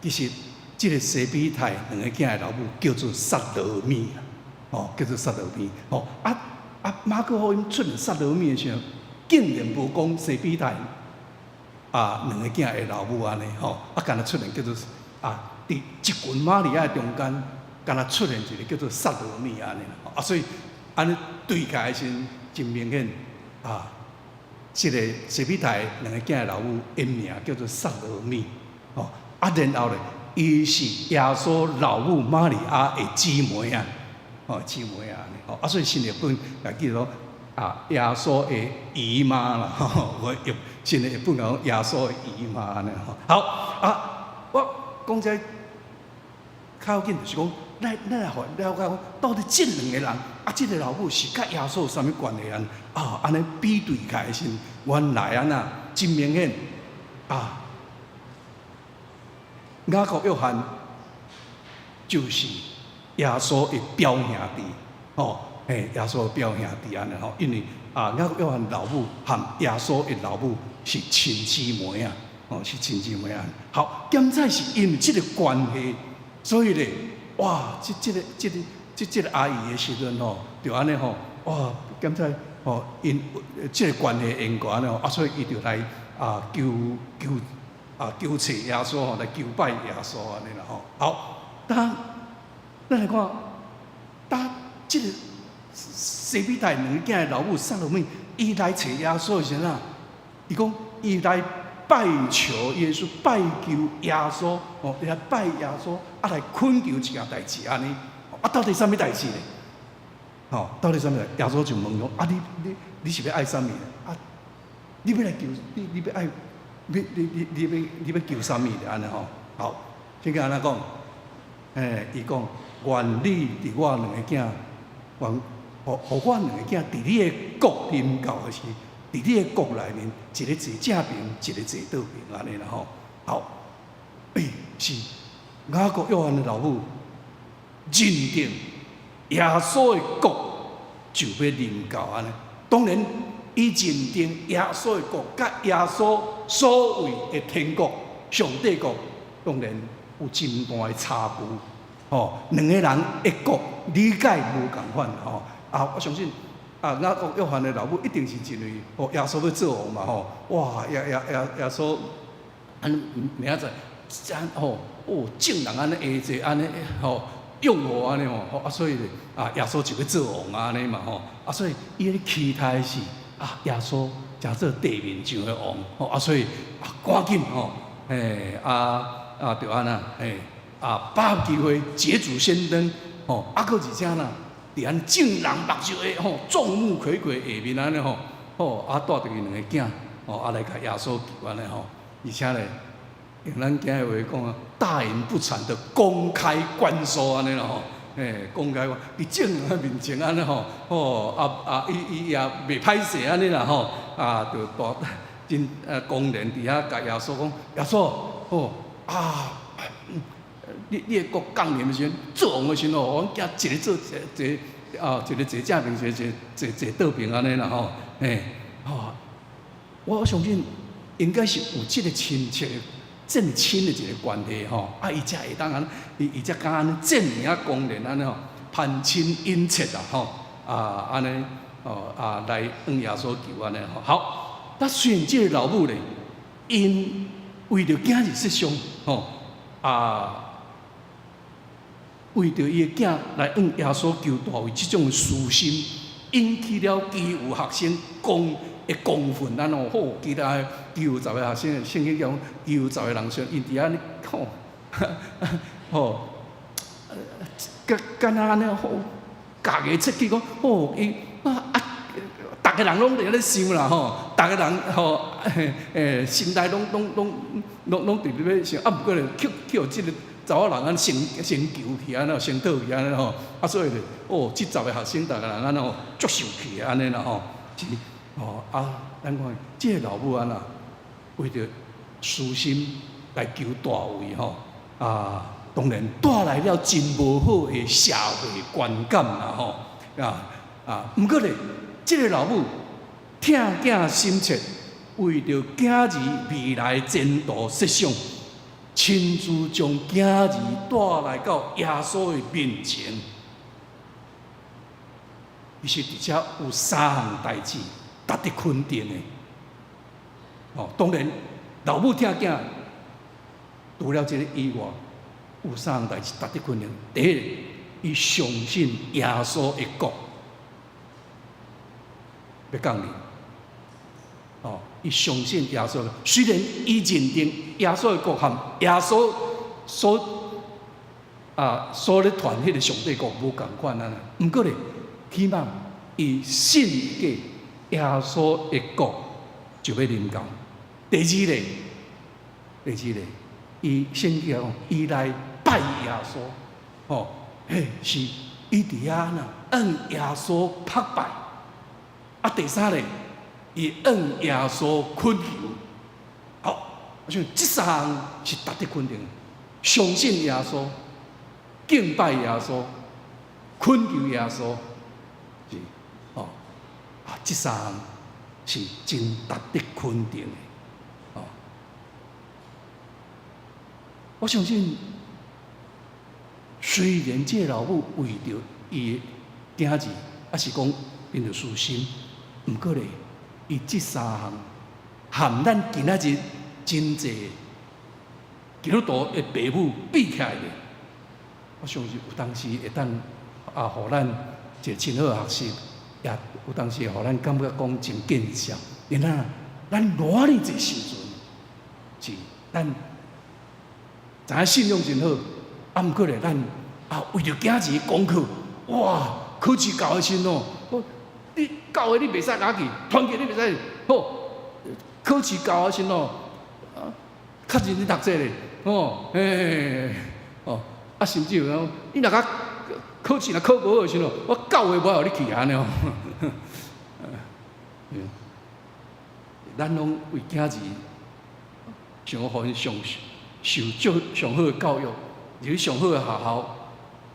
其實這个西庇太兩个囝的老母叫做撒羅米啦。吼，叫做撒羅米，吼啊啊！馬可福音出現撒羅米的時候，竟然無講西庇太啊兩个囝的老母按呢，吼啊，干焦出現叫做啊，佇一群瑪利亞的中間，干焦出現一个叫做撒羅米按呢，啊，所以按呢對起來時陣真明顯啊，這个西庇太兩个囝的老母，𪜶名叫做撒羅米，吼啊，然後咧，伊是耶穌老母瑪利亞的姊妹啊，吼姊妹啊，吼啊，所以新譯本來記錄啊，耶穌的姨媽啦，我用新譯本講耶穌的姨媽按呢吼。好啊，我講這較要緊就是講，咱來予了解講，到底這兩個人啊，這个老母是佮耶穌有啥物關係按呢？啊，按呢比對起來時，原來按呢真明顯啊。雅各約翰就是耶穌的表兄弟，吼，嘿，耶穌的表兄弟按呢吼，因為啊，雅各約翰老母和耶穌的老母是親姊妹啊，哦，是親姊妹啊。好，現在是因為這个關係，所以咧，哇，這個阿姨的時陣吼，就按呢吼，哇，現在吼因這个關係緣故按呢吼，啊，所以伊就來啊求求。啊，求揣耶穌吼，來求拜耶穌按呢啦吼。好，當咱來看，當這个西庇太兩个囝的老母撒羅米，伊來揣耶穌的時陣啊，伊講伊來拜求耶穌，拜求耶穌，哦，伊來拜耶穌，啊來懇求一件代誌按呢。啊，到底啥物代誌呢？吼，到底啥物代？耶穌就問講：啊，你是欲愛啥物？啊，你欲來求，你欲愛？你欲求啥物咧？按呢吼，好，聖經按怎講？欸，伊講願你佇我兩个囝，願予予我兩个囝佇你的國臨到的時，佇你的國內面，一个坐正爿，一个坐倒爿，按呢啦吼。好，欸，是雅各約翰的老母認定耶穌的國就欲臨到按呢。當然，伊認定耶穌的國佮耶穌所謂的天國、上帝國，當然有真大的差距。吼，兩个人的國理解無仝款吼。啊，我相信啊，雅各約翰的老母一定是認為，哦，耶穌欲做王嘛吼。哇，耶穌按呢明仔載，這吼，哦，眾人按呢下坐按呢吼，擁護按呢吼，啊，所以咧，啊，耶穌就欲做王按呢嘛吼。啊，所以伊咧期待是啊，耶穌成做地面上的王，吼啊，所以啊，趕緊吼，欸，啊啊，就按呢，欸，啊，把握機會捷足先登，吼，啊，閣而且啦，佇按眾人目睭的吼，眾目睽睽下面按呢吼，吼，啊，帶著伊兩个囝，吼，啊來共耶穌求按呢吼，而且咧，用咱今日話講啊，大言不慚的公開關說按呢啦吼。欸，公開講，佇眾人的面前按呢吼，吼啊啊，伊也袂歹勢按呢啦吼，啊，就大真公然佇遐共耶穌講，耶穌，吼啊，你的國降臨的時陣，做王的時陣吼，阮囝一个坐一個啊，一个坐正爿，一个坐倒爿按呢啦吼，欸，吼，我相信應該是有這个親切的。這麼親的一个關係吼，啊，伊才會當按呢，伊才敢按呢這爾仔公然按呢吼，攀親引戚啊吼，啊按呢哦啊來向耶穌求按呢吼。好，那雖然這个老母咧，𪜶為著囝兒設想吼，啊，為著伊的囝來向耶穌求大位，這種私心，引起了其餘學生公的公憤，按呢吼，其他其餘十个學生，聖經講，其餘十个人說，𪜶佇遐呢吼，吼，敢若按呢吼，咬牙切齒講，吼，伊啊啊，逐个人攏佇遐咧想啦吼，逐个人吼，欸，心內攏佇咧想，啊，毋過咧，去予這个查某人按呢先先求去按呢，先討去按呢吼，啊，所以咧，哦，這十个學生逐个人按呢吼，足受氣按呢啦吼，是哦啊，咱看這个老母按呢，為著私心來求大位吼，啊，當然帶來了真無好的社會觀感啦吼，啊啊，毋過咧，這个老母疼囝心切，為著囝兒未來前途設想，親自將囝兒帶來到耶穌的面前。其實佇遮有三項代誌值得肯定的。哦，當然老母疼囝，除了這个以外，有三項代誌值得肯定。第一，伊相信耶穌的國欲降臨。哦，伊相信耶穌，雖然伊認定耶穌的國和耶穌所咧傳彼个上帝國無仝款啊，毋過咧，起碼伊信過耶穌的國就欲臨到。第二咧，第二咧，伊聖經講，伊來拜耶穌，哦，嘿，是伊佇遐呐，向耶穌膜拜。啊，第三咧，伊向耶穌懇求。好，我想這三項是值得肯定，相信耶穌，敬拜耶穌，懇求耶穌，是哦，啊，這三項是真值得肯定的。哦，我相信，雖然這个老母為著伊的囝兒，抑是講憑著私心，毋過咧，伊這三項和咱今仔日真濟基督徒的爸母比起來咧，我相信有當時會當啊，予咱一個真好的學習，也有當時會予咱感覺講真見笑。因為咱偌爾濟時陣，是咱知影信仰真好，啊，毋過咧，咱啊為著囝兒功課，哇，考試到的時陣哦，你教會你袂使若去，團契你袂使去，好，考試到的時陣哦，啊，較認真讀冊咧，哦，嘿，哦，啊，甚至有講，你若較考試若考無好的時陣，我教會無愛予你去按呢哦。咱攏為囝兒想予𪜶上受足上好的教育，入去上好的學校，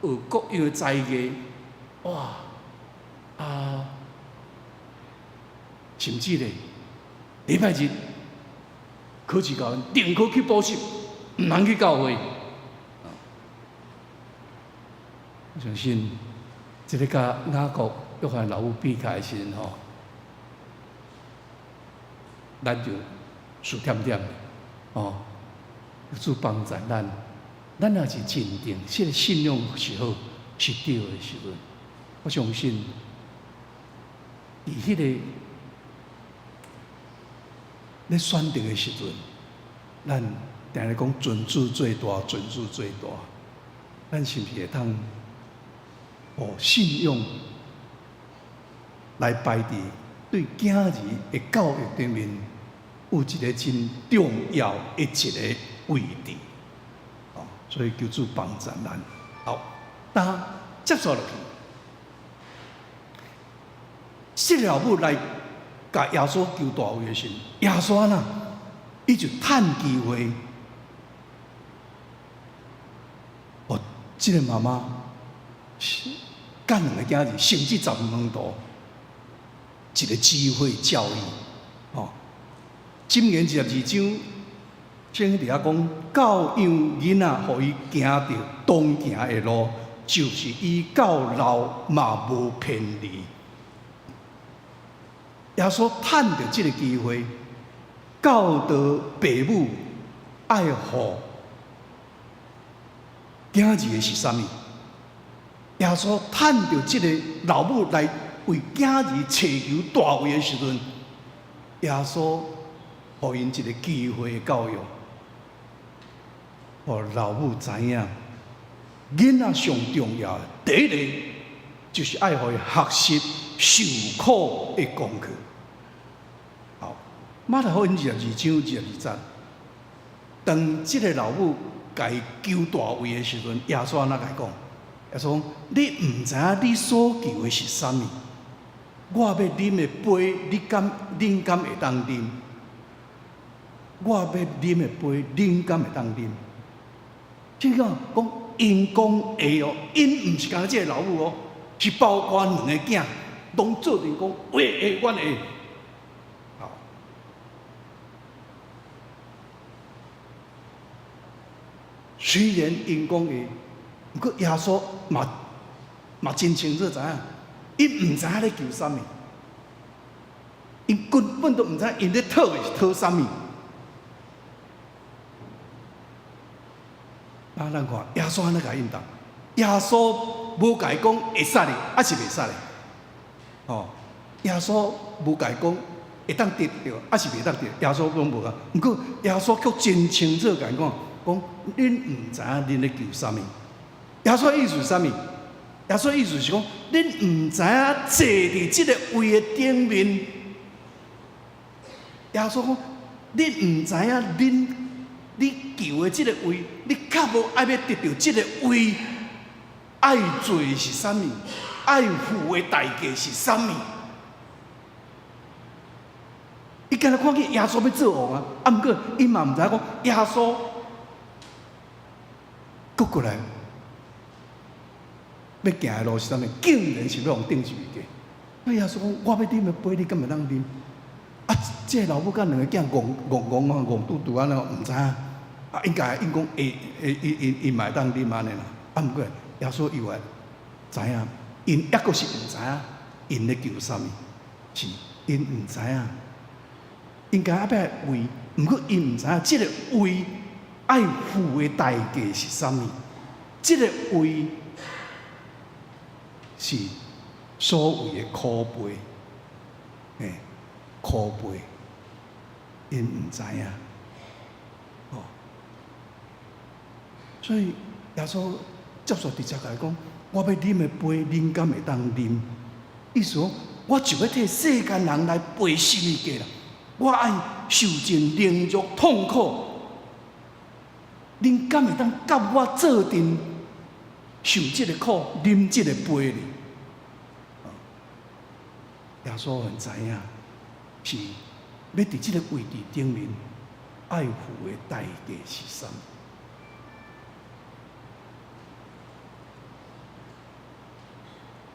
學各樣的才藝，哇！啊，甚至咧，禮拜日考試到，寧可去補習，毋通去教會。我相信，這个佮雅各約翰老母比起來的時陣吼，咱就輸忝忝哦。主幫助咱，咱若是認定這个信仰是好是對的時陣，我相信，佇彼个咧選擇的時陣，咱定定講尊主最大，尊主最大，咱是毋是會當予信仰來排佇對囝兒的教育頂面，有一个真重要的一个位置？哦，所以求主幫助咱。好，當接續落去，這个老母來共耶穌求大衛的時，耶穌按怎？伊就趁機會，予這个媽媽佮兩个囝兒，甚至十五門徒，一个機會教育。哦，箴言22章，聖經佇遐講，教養囡仔，予伊行著當行的路，就是伊到老嘛無偏離。耶穌趁著這个機會，教導爸母愛予囝兒的是啥物？耶穌趁著這个老母來為囝兒尋求大衛的時陣，耶穌予𪜶一个機會的教育，予老母知影，囡仔上重要的第一個就是愛予伊學習受苦的功課。好，馬太福音22章22節，當這个老母共伊求大衛的時陣，耶穌按怎共伊講？耶穌講：你毋知影你所求的是啥物？我欲啉的杯，你敢恁敢會當啉？我欲啉的杯，恁敢會當啉？這個講𪜶講會哦，𪜶毋是干焦這个老母哦，是包括兩个囝，攏做陣講會會，阮會。好，雖然𪜶講會，毋過耶穌嘛真清楚知影， 𪜶毋知影咧求啥物，𪜶根本都毋知𪜶咧討的是討啥物。啊，咱看耶穌按呢共應答，耶穌無共伊講會使咧，抑是袂使咧？吼，耶穌無共伊講會當得著，抑是袂當得？耶穌攏無講。毋過耶穌卻真清楚共伊講，講恁毋知影恁咧求啥物。耶穌意思是啥物？耶穌意思是講，恁毋知影坐佇這个位的頂面。耶穌講，恁毋知影恁你求的這个位，你較無愛欲得著這个位，愛做的是啥物？愛付的代價是啥物？伊敢若看見耶穌欲做王啊，啊，毋過𪜶嘛毋知影講耶穌閣過來。欲行的路是啥物？竟然是欲予釘十字架。啊，耶穌講：我欲啉的杯，你敢會當啉？啊，這个老母佮兩个囝戇戇戇啊，戇拄拄按呢，毋知影。啊，應該𪜶講會會伊伊伊嘛會當啉按呢啦。啊，毋過耶穌以為知影，𪜶抑閣是毋知影，𪜶咧求啥物？是𪜶毋知影。應該愛欲位，毋過𪜶毋知影這个位愛付的代價是啥物？這个位是所謂的苦杯，欸，苦杯，𪜶毋知影，哦，所以耶穌接續直接共伊講：我欲啉的杯，恁敢會當啉？意思講，我就欲替世間人來背十字架啦，我愛受盡凌辱痛苦，恁敢會當佮我做陣受這个苦，啉這个杯呢？耶穌很知影，是欲佇這个位置頂面愛付的代價是啥物？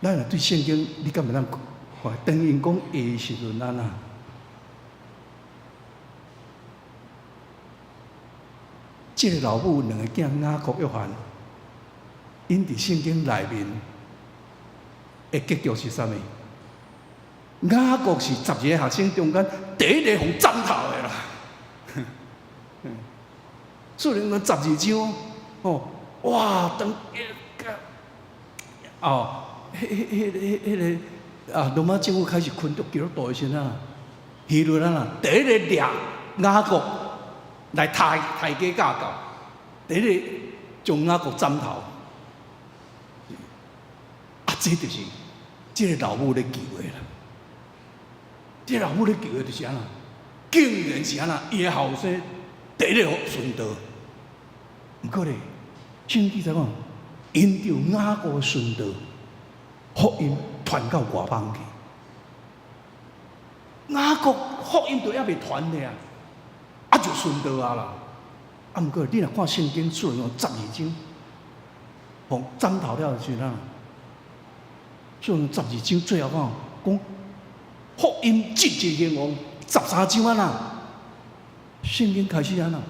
咱若對聖經，你敢會當看？當𪜶講話的時陣，按怎？這个老母兩个囝雅各、約翰，𪜶佇聖經內面的結局是啥物？雅各是12个學生中間第一個予斬頭的啦。雖然講十二章，哦，哇，當哦，彼、彼、彼、彼、彼个啊，羅馬政府開始驅逐基督徒的時陣啊，希律啊，第一个掠雅各來殺殺雞教教，第一个將雅各斬頭。啊，這就是這个老母咧求的啦。這个老母咧求的就是按怎？竟然是按怎？伊的後生第一个殉道。毋過咧，聖經怎講？因著雅各殉道，福音傳到外邦去。雅各福音都猶未傳咧啊，啊就殉道啊啦。啊，毋過你若看聖經，雖然講十二章，予斬頭了時陣，雖然十二章最後講講福音節節興旺，13章按怎？聖經開始按怎？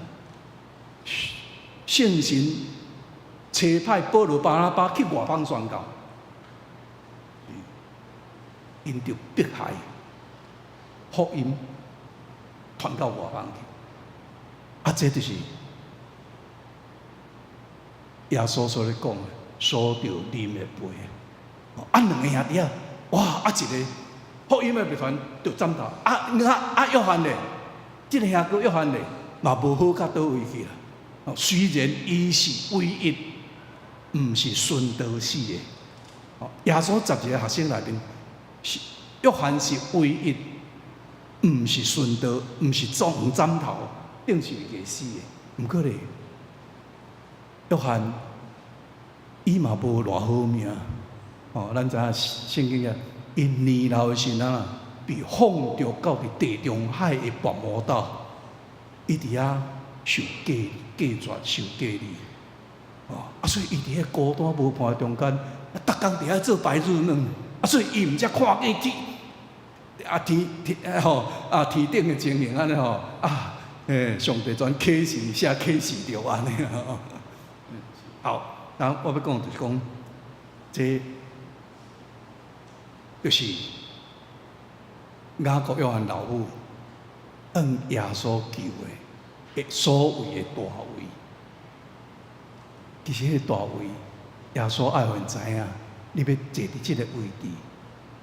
聖神差派保羅、巴拿巴去外邦宣教，𪜶著迫害福音傳到外邦去。啊，這就是耶穌所咧講的，所著啉的杯。啊，兩个兄弟仔，哇！啊，一个福音猶未傳就斬頭，啊啊啊！約翰咧，這个兄哥約翰咧，嘛無好到佗位去啦。雖然伊是唯一，毋是殉道死的。耶穌十二个學生內面，是約翰是唯一，毋是殉道，毋是遭斬頭，釘十字架死的。毋過咧，約翰伊嘛無偌好命。哦，咱知影聖經啊，伊年老的時陣啊，被放逐到佇地中海的拔摩島，伊佇遐受隔隔絕、受隔離。哦，啊，所以伊佇遐孤單無伴中間，啊，逐工佇遐做白日夢，啊，所以伊毋才看見天啊天天吼啊天頂的情形按呢吼啊，欸，上帝全啟示寫啟示著按呢吼。好，然後我欲講就是講，這就是雅各約翰老母向耶穌求的所謂的大位。其實彼個大位，耶穌愛予𪜶知影，你欲坐佇這個位置，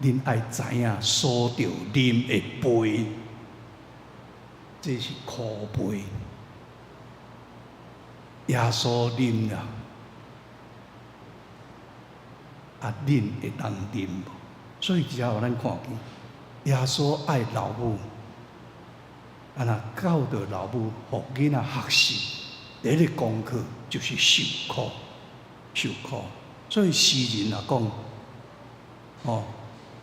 恁愛知影所著啉的杯，這是苦杯。耶穌啉啦，啊，恁會當啉無？所以這予咱看見，耶穌愛老母，啊若教導老母，予囡仔學習，第一个功課就是受苦，受苦。所以詩人若講，哦，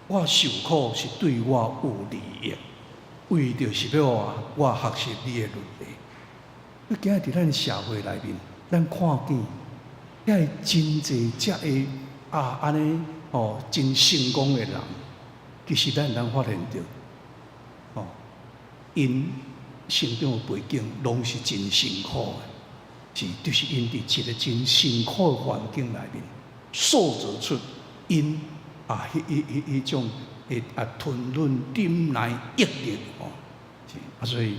我受苦是對我有利益，為著是欲我學習你的律例。你今日佇咱社會內面，咱看見遐真濟遮个啊，按呢哦，真成功的人，其實咱會當發現著，哦，𪜶成長的背景攏是真辛苦的，是就是𪜶佇一個真辛苦的環境內面，塑造出𪜶啊，彼種的啊吞忍、忍耐、毅力吼，是啊，所以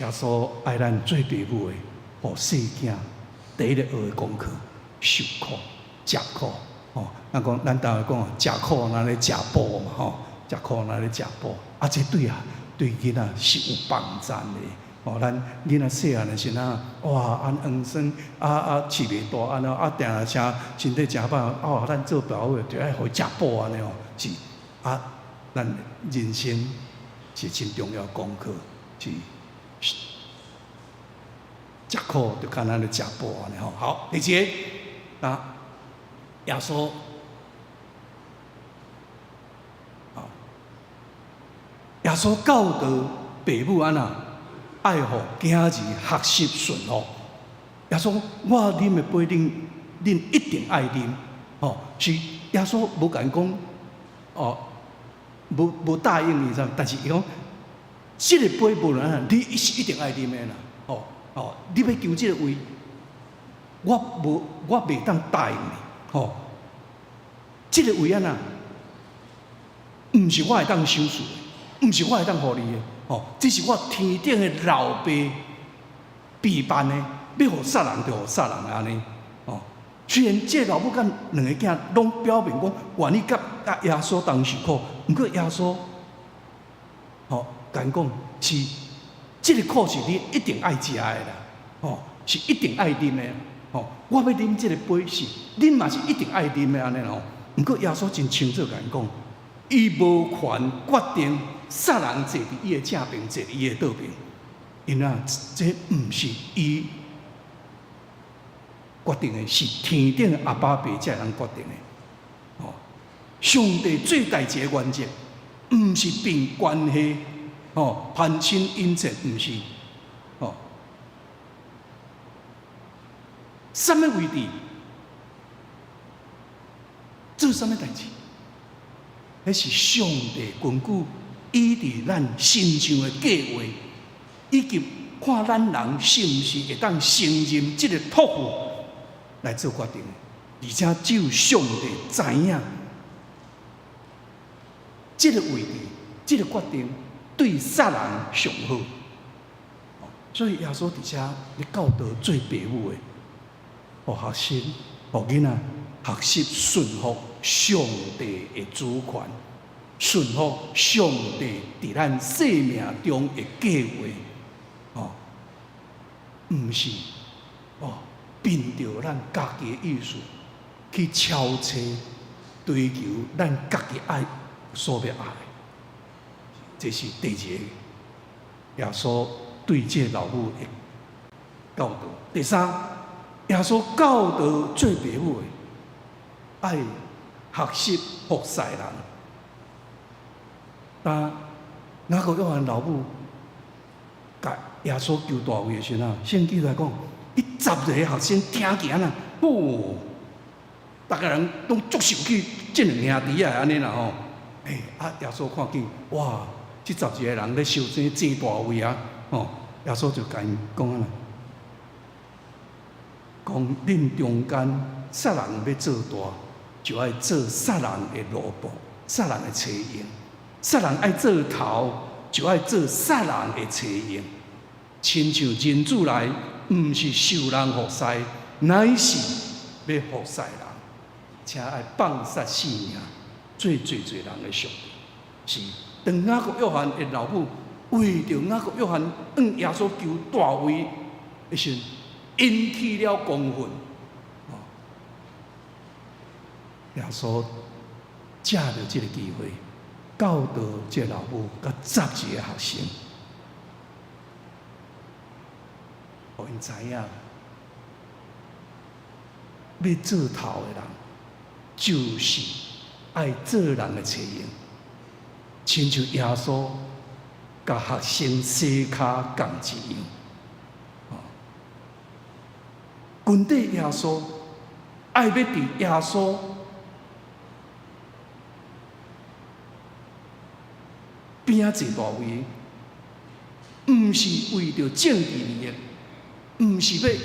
耶穌愛咱做父母的，予細囝第一个學的功課，受苦、食苦，吼。咱講咱台灣講啊，食苦若咧食補嘛，吼，食苦若咧食補，啊，這對啊，對囡仔是有幫助的。吼，咱囡仔細漢的時陣，哇，按黃酸啊啊，飼袂大按怎啊，定定聲身體誠歹，哦，咱做爸母的就愛予伊食補按呢吼，是啊，咱人生是真重要功課，是食苦就敢若咧食補按呢吼。好，第二个啊，耶穌，啊，耶穌教導爸母按怎愛予囝兒學習順服。耶穌，我啉的杯，恁恁一定愛啉，吼，是耶穌無共講，哦，無無答應伊啥，但是伊講，這个杯無論按怎，你是一定愛啉的啦，吼吼，你欲求這个位，我無我袂當答應你，吼，這个位按怎，毋是我會當賞賜的，毋是我會當予你的，吼，這是我天頂的老爸備辦的，欲予啥人就予啥人按呢，吼。雖然這老母佮兩个囝攏表明講願意佮耶穌同受苦，毋過耶穌，吼，共𪜶講是這个苦是你一定愛食的啦，吼，是一定愛啉的，吼。我欲啉這个杯是，恁嘛是一定愛啉的按呢吼。毋過耶穌真清楚共𪜶講，伊無權決定啥人坐佇伊的正爿，坐佇伊的倒爿，因為這毋是伊決定的，是天頂的阿爸爸才會當決定的。吼，上帝最大一个原則，毋是憑關係，吼，攀親引戚，毋是，吼，啥物位置，做啥物代誌，彼是上帝根據伊佇咱身上的計劃，以及看咱人是毋是會當承認這个託付來做決定的，而且只有上帝知影這个位置、這个決定對啥人上好。所以耶穌佇遮咧教導做爸母的，予學習，予囡仔學習順服上帝的主權，順服上帝佇咱生命中的計劃，哦，毋是哦，憑著咱家己的意思去超車追求咱家己愛所欲愛的，這是第二个耶穌對這個老母的教導。第三，耶穌教導做爸母的愛學習服侍人。當雅各約翰老母共耶穌求大位的時陣，聖經來講，彼十二個學生聽見啊，哦，逐个人攏足生氣，這兩兄弟仔按呢啦吼。欸，啊，耶穌看見，哇，這十二個人咧相爭爭大位啊，吼，耶穌就共𪜶講按怎，講恁中間啥人欲做大，就愛做啥人的奴僕。殺人的冊用。殺人愛做頭，就愛做殺人的冊用。親像人子來，毋是受人服侍，乃是欲服侍人，且愛放捨性命，做濟濟人的贖。是當雅各約翰的老母為著雅各約翰向耶穌求大位的時，引起了公憤。耶穌藉著這个機會，教導這個老母佮12個學生，予𪜶知影，欲做頭的人，就是愛做人的冊用。親像耶穌共學生洗跤仝一樣。跟綴耶穌，愛欲佇耶穌邊仔坐大位，毋是為著政治利益，毋是欲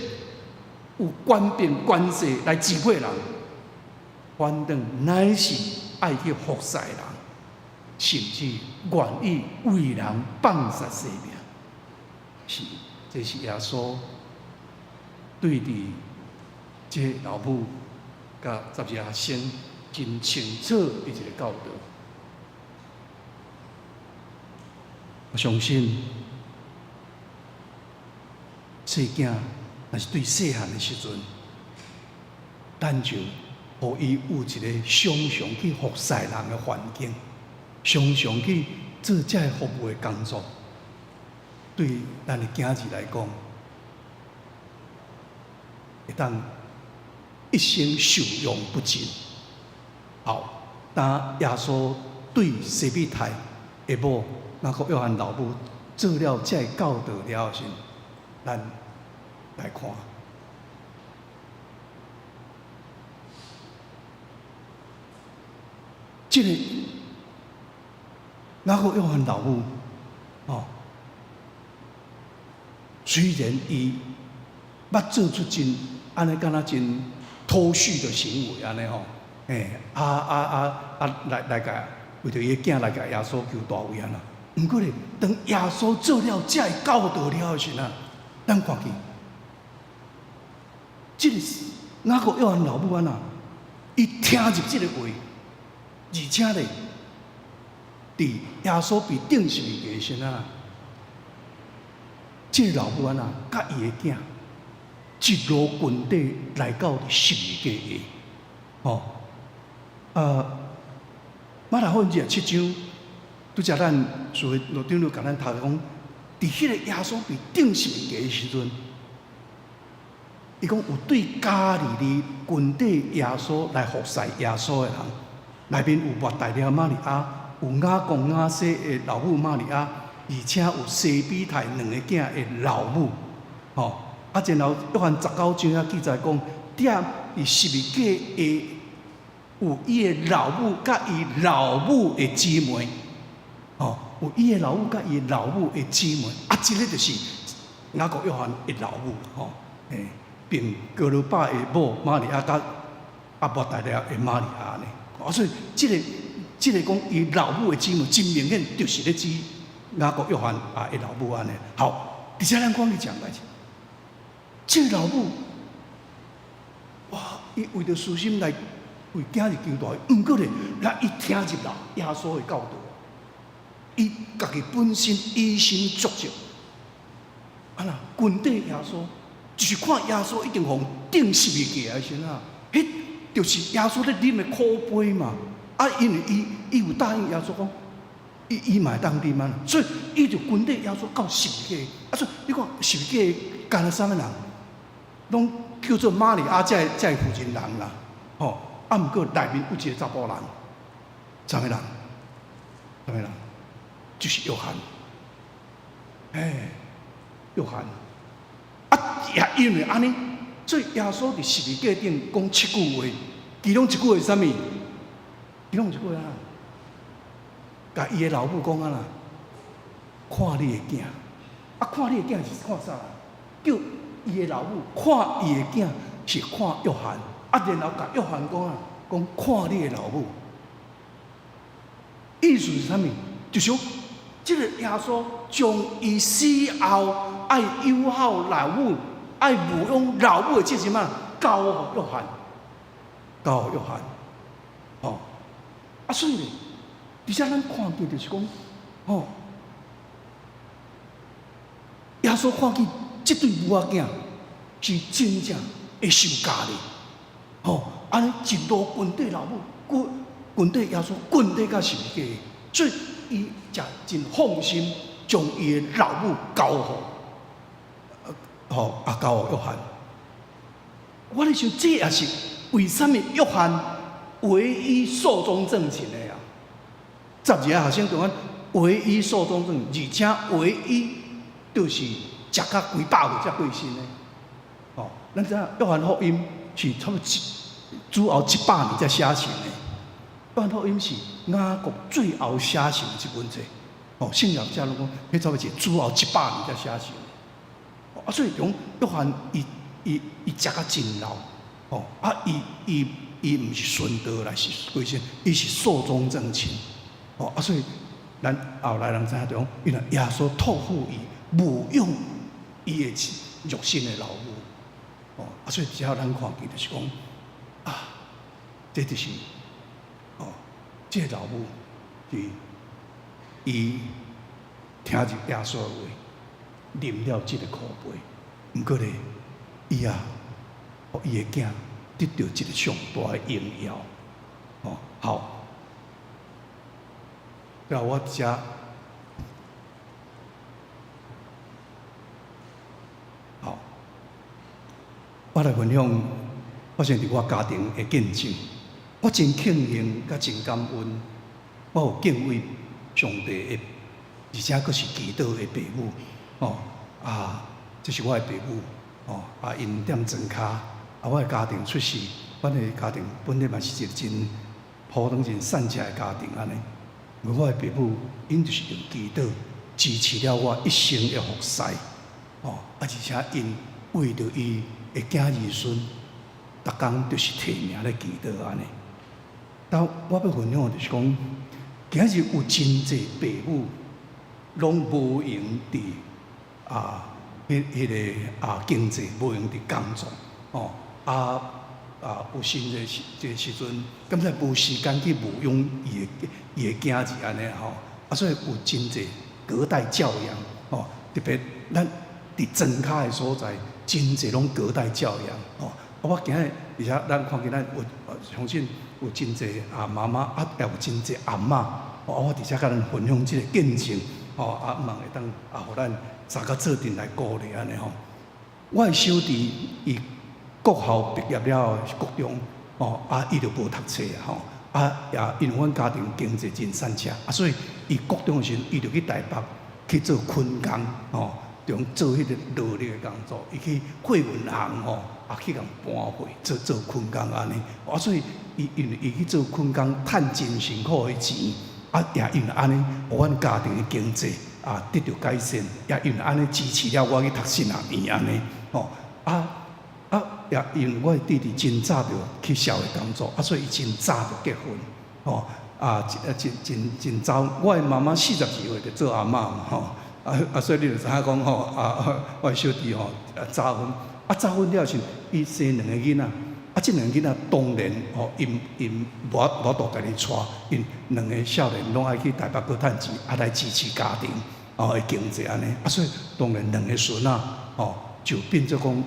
有權柄權勢來支配人，反轉乃是愛去服侍人，甚至願意為人放捨生命。是，這是耶穌對佇這老母佮12學生真清楚的一個教導。我相信，細囝若是對細漢的時陣，咱就予伊有一個常常去服侍人的環境，常常去做這个服務的工作，對咱的囝兒來講，會當一生受用不盡。好，當耶穌對西庇太的某雅各約翰老母做了這个教導了後時，咱來看，這个雅各約翰老母，哦，雖然伊捌做出真按呢，敢若真脫序的行為按呢吼，欸，啊啊啊啊，來來共為著伊的囝來共耶穌求大位按呢。毋過咧，當耶穌做了這个教導了的時陣，咱看見，這个雅各約翰老母按呢，伊聽入這个話，而且咧，佇耶穌被釘十字架的時陣啊，這个老母按呢，佮伊的囝一路跟綴來到十字架下，吼，馬太福音27章，拄才咱屬羅長老共咱讀講，佇彼个耶穌被釘十字架的時陣，伊講有對加利利跟綴耶穌來服侍耶穌的人，內面有抹大拉瑪利亞，有雅各雅西的老母瑪利亞，而且有西庇太兩个囝的老母，吼。啊，然後約翰19章遐記載講，踮佇十字架下有伊的老母佮伊老母的姊妹，吼，有伊的老母佮伊老母的姊妹，啊，這个就是雅各約翰的老母，吼，欸，並哥羅巴的某瑪利亞佮阿抹大拉的瑪利亞呢。啊，所以這个這个講伊老母的姊妹，真明顯就是咧指雅各約翰啊的老母按呢。好，佇遮咱講一件代誌，這个老母，哇，伊為著私心來為囝兒求大位，毋過咧，來伊聽入啦耶穌的教導，伊家己本身以身作則，啊啦，跟綴耶穌，就是看耶穌已經予釘十字架的時陣啊，彼就是耶穌咧啉的苦杯嘛。啊，因為伊伊有答應耶穌講，伊伊嘛會當啉啊，所以伊就跟綴耶穌到十字架。啊，所以你看十字架敢若啥物人，攏叫做瑪利亞這个這个婦人人啦，吼。啊，毋過內面有一個查埔人，啥物人？啥物人？就是約翰。欸，約翰。啊，也因為按呢，所以耶穌佇十字架頂講七句話，其中一句話是啥物？其中一句話啊，共伊的老母講啊啦，看你的囝，啊，看你的囝是看啥？叫伊的老母看伊的囝是看約翰，啊，然後共約翰講啊，講看你的老母。意思是啥物？就是講，這个耶穌將伊死後愛友好老母、愛牧養老母的責任啊，交予約翰，交予約翰。哦，啊，所以咧，佇遮咱看見就是講，哦，耶穌看見這對母仔囝是真正會受教的，吼，按呢一路跟綴老母，跟跟綴耶穌，跟綴到十字架，所以伊才真放心將伊的老母交予，吼啊交予約翰。我咧想，這也是為啥物約翰唯一壽終正寢的啊？12个學生中間唯一壽終正，而且唯一就是食甲幾百歲才過身的。哦，咱知影約翰福音是差不多主後100年才寫成的。約翰福音是雅各最後寫成的一本冊。哦，聖學家攏講，彼差不多是主後一百年才寫成的。啊，所以講約翰伊伊伊食甲真老，哦，啊，伊伊伊毋是殉道來是過身，伊是壽終正寢。哦，啊，所以咱後來人知影就講，因為耶穌託付伊牧養伊的肉身的老母。哦，啊，所以只要咱看見就是講，啊，這就是，哦，這個老母是伊聽入耶穌的話，啉了這個苦杯，毋過咧，伊啊，伊的囝得著一個上大的榮耀。哦，好。那我遮，好，我來分享發生佇我家庭的見證。我真慶幸，佮真感恩，我有敬畏上帝的，而且閣是祈禱的爸母。哦，啊，這是我的爸母。哦，啊，𪜶踮莊跤，啊，我的家庭出世，阮的家庭本來嘛是一個真普通、真善食的家庭按呢。我的爸母，𪜶就是用祈禱支持了我一生的服侍，哦，啊，而且𪜶為著伊的囝兒孫，逐工就是提名咧祈禱按呢。但我欲分享的就是講，今日有真濟爸母攏無閒佇啊，彼彼个啊經濟無閒佇工作，哦，啊啊有薪的時這個時陣，感覺無時間去牧養伊的囝兒按呢吼，啊，所以有真濟隔代教養，吼，特別咱佇莊跤的所在，真濟攏隔代教養，吼。啊，我今日而且咱看見咱有相信有真濟啊媽媽啊，也有真濟阿嬤，哦，我佇遮佮咱分享這個見證，吼，啊，望會當啊，予咱三個做陣來鼓勵按呢吼。我的小弟伊國校畢業了後是國中，哦，啊，伊就無讀冊啊，吼，啊，也因為阮家庭經濟真散赤，啊，所以伊國中的時陣，伊就去台北去做墾工，吼，就做彼個勞力的工作，伊去貨運行吼，啊，去共搬貨做做墾工按呢，啊，所以伊因為伊去做墾工，趁真辛苦的錢，啊，也因為按呢，予阮家庭的經濟啊得著改善，也因為按呢支持了我去讀神學院按呢，吼，啊啊，也因為我的弟弟真早就去社會工作，啊，所以伊真早就結婚，吼，啊，真真真早，我的媽媽42歲就做阿嬤嘛，吼，啊啊，所以你就知影講吼，啊，我的小弟吼，啊早婚，啊早婚了時，伊生兩個囡仔，啊，這兩個囡仔當然吼，𪜶𪜶無無法度家己帶，𪜶兩個少年攏愛去台北閣趁錢，啊來支持家庭，哦，的經濟按呢，啊，所以當然兩個孫仔，吼，就變做講，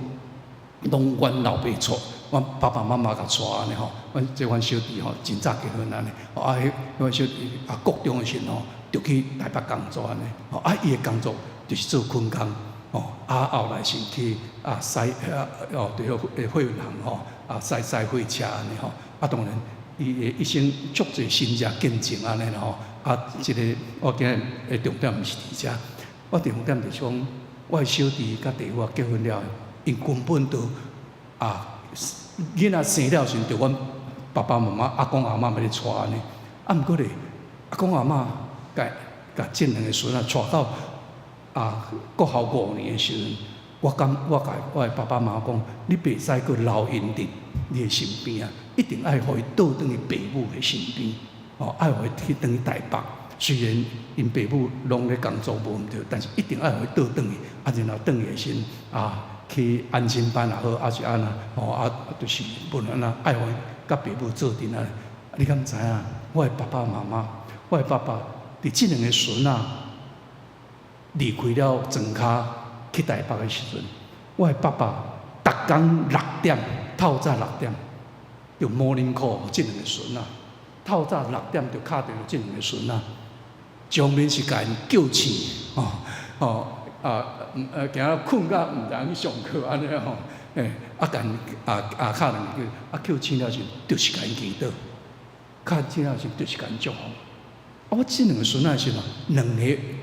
攏阮老爸帶，阮爸爸媽媽共帶按呢吼，阮這阮小弟吼真早結婚按呢，啊，彼阮小弟啊國中的時陣吼，就去台北工作按呢，吼，啊，伊的工作就是做墾工，吼，啊，後來是去啊駛啊哦，佇彼個貨運行吼，啊駛駛貨車按呢吼，啊當然伊的一生足濟神跡見證按呢吼，啊，這個我今日的重點毋是佇遮，我重點就是講，我的小弟佮弟婦結婚了後，𪜶根本都啊，囡仔生了時陣，就阮爸爸媽媽、阿公阿嬤欲咧帶按呢，啊，毋過咧，阿公阿嬤共共這兩个孫仔帶到啊國校5年的時陣，我感我共我的爸爸媽媽講，你袂使閣留𪜶佇你的身邊啊，一定愛予伊倒轉去爸母的身邊。哦，愛予伊去轉去台北。雖然𪜶爸母攏咧工作無毋對，但是一定愛予伊倒轉去，啊，然後轉去的時啊，去安親班也好，抑是按怎，吼啊，就是無論按怎，愛予伊佮爸母做陣啊。你敢知影？我的爸爸媽媽，我的爸爸佇這兩个孫仔離開了莊跤去台北的時陣，我的爸爸逐工六點，透早六點，就 morning call 予這兩个孫仔，透早六點就敲電話這兩个孫仔。上面是共𪜶叫醒，吼吼啊，驚到睏甲毋知影去上課按呢吼，欸，啊，共啊啊敲兩個啊叫醒了時，就是共𪜶祈禱，敲醒了時就是共𪜶祝福。啊，我這兩个孫仔是嘛，兩个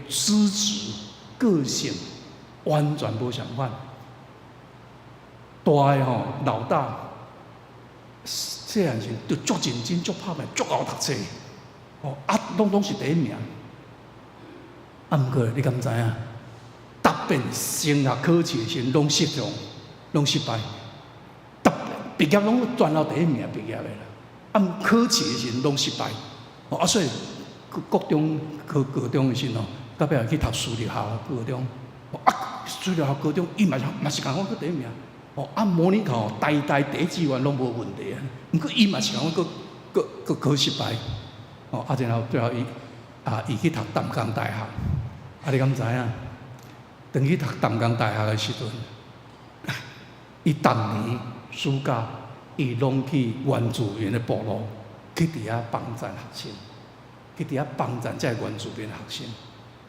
資質、個性完全無相款。大的吼老大，細漢時就足認真、足拍拼、足𠢕讀冊，吼啊，攏總是第一名。啊，毋過你敢知影？答辯升學考試的時陣，攏失敗，攏失敗。答畢業攏全校第一名畢業的啦。啊，毋考試的時陣攏失敗。啊，所以國中考高中的時陣吼，到尾去讀私立學校高中。啊，私立學校高中，伊嘛是嘛是共款閣第一名。哦，啊，模擬考台大第一志願攏無問題啊。毋過伊嘛是共款閣閣閣考失敗。哦，啊，然後最後伊啊，伊去讀淡江大學。啊，你敢知影？當去讀淡江大學的時陣，伊逐年暑假，伊攏去原住民的部落，去佇遐幫贊學生，去佇遐幫贊這个原住民學生。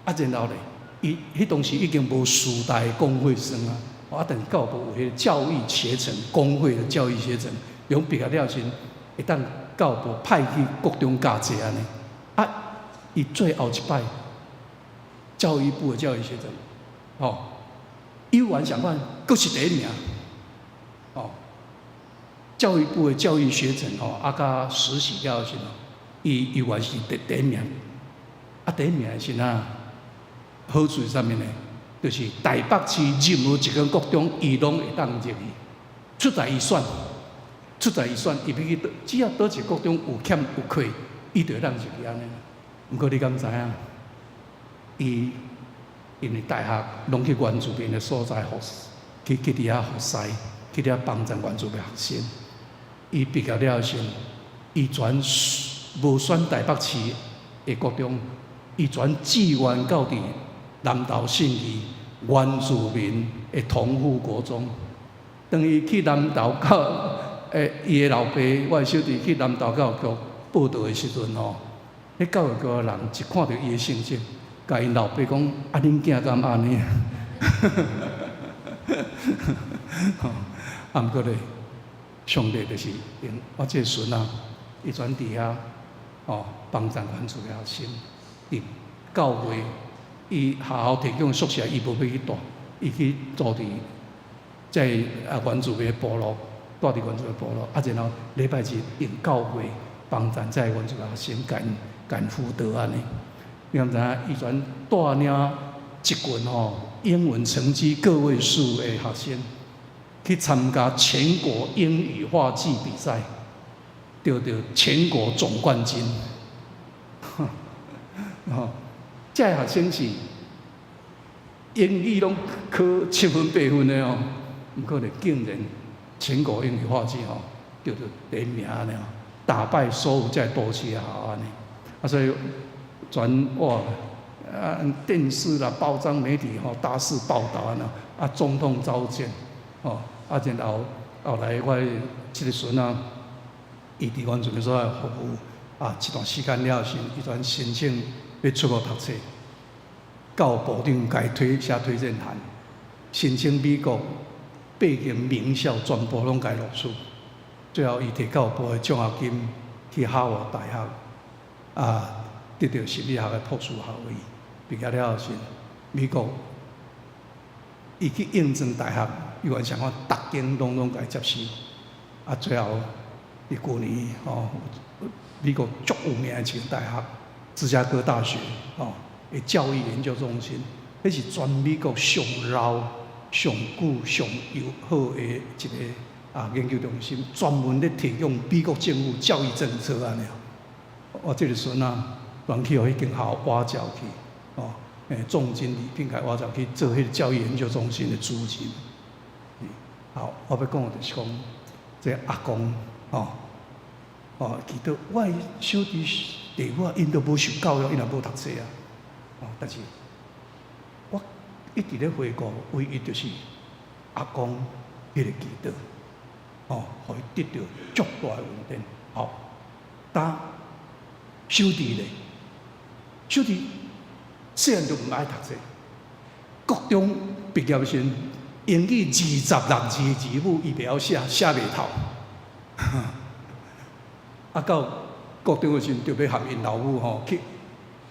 啊，然後咧，伊彼當時已經無師大公費生啊，啊，但是教育部有彼个教育學程，公費的教育學程，用畢業了時，會當教育部派去國中教冊按呢。啊，伊最後一擺教育部的教育學程，哦，猶原相款，閣是第一名，哦，教育部的教育學程吼，啊，佮實習了時陣，伊猶原是第一名，啊，第一名的時陣，好處是啥物呢？就是台北市任何一間國中，伊攏會當入去，出在伊選，出在伊選，伊欲去佗，只要佗一个國中有欠有缺，伊就會當入去按呢。毋過你敢知影？伊因為大學攏去原住民的所在服，去佇遐服侍，去佇遐幫助原住民學生。伊畢業了時，伊全無選台北市的國中，伊全志願到佇南投信義原住民的同富國中。當伊去南投教，伊的老爸，我的小弟去南投教育局報到的時陣吼，彼教育局的人一看著伊的成績，共𪜶老爸講：啊，恁囝敢按呢？吼，啊，毋過咧，上帝就是用我這个孫仔，伊全佇遐哦，幫助原住民學生，佇教會，伊學校提供的宿舍，伊無欲去蹛，伊去住佇這啊原住民的部落，蹛佇原住民部落，啊，然後禮拜日用教會幫助這原住民學生，共𪜶輔導按呢。你敢知影？伊全帶領一群吼英文成績個位數的學生去參加全國英語話劇比賽，得著全國總冠軍。吼，這个學生是英語攏考七分八分的哦，毋過咧竟然全國英語話劇吼得著第一名按呢，打敗所有這都市學校按呢。啊，所以全哇啊電視啦、報章媒體吼大肆報導按呢，啊總統召見，吼啊然後後來我這个孫仔，伊佇原住民所在服務啊一段時間了後，伊全申請欲出國讀冊，教育部長共伊推寫推薦函，申請美國八間名校全部攏共伊錄取，最後伊摕教育部的獎學金去哈佛大學，啊得著心理學的博士學位。畢業了後是美國，伊去應徵大學，猶原相款，逐間攏攏共伊接受。啊，最後佇舊年吼，美國足有名的一間大學，芝加哥大學吼的教育研究中心，彼是全美國上老、上久、上友好的一个啊研究中心，專門咧提供美國政府教育政策按呢。我這个孫仔轉去予彼間學校挖角去，哦，重金禮聘共挖角去做彼个教育研究中心的主任。好，我欲講的就是講，這阿公，哦，哦，祈禱我的小弟弟母𪜶都無受教育，𪜶也無讀冊啊，哦，但是我一直咧回顧，唯一就是阿公彼个祈禱，哦，予伊得著足大的恩典。好，但小弟咧，小弟細漢就毋愛讀冊，國中畢業時，英語26字的字母，伊袂曉寫，寫袂透。啊，到國中的時陣，就欲含𪜶老母吼去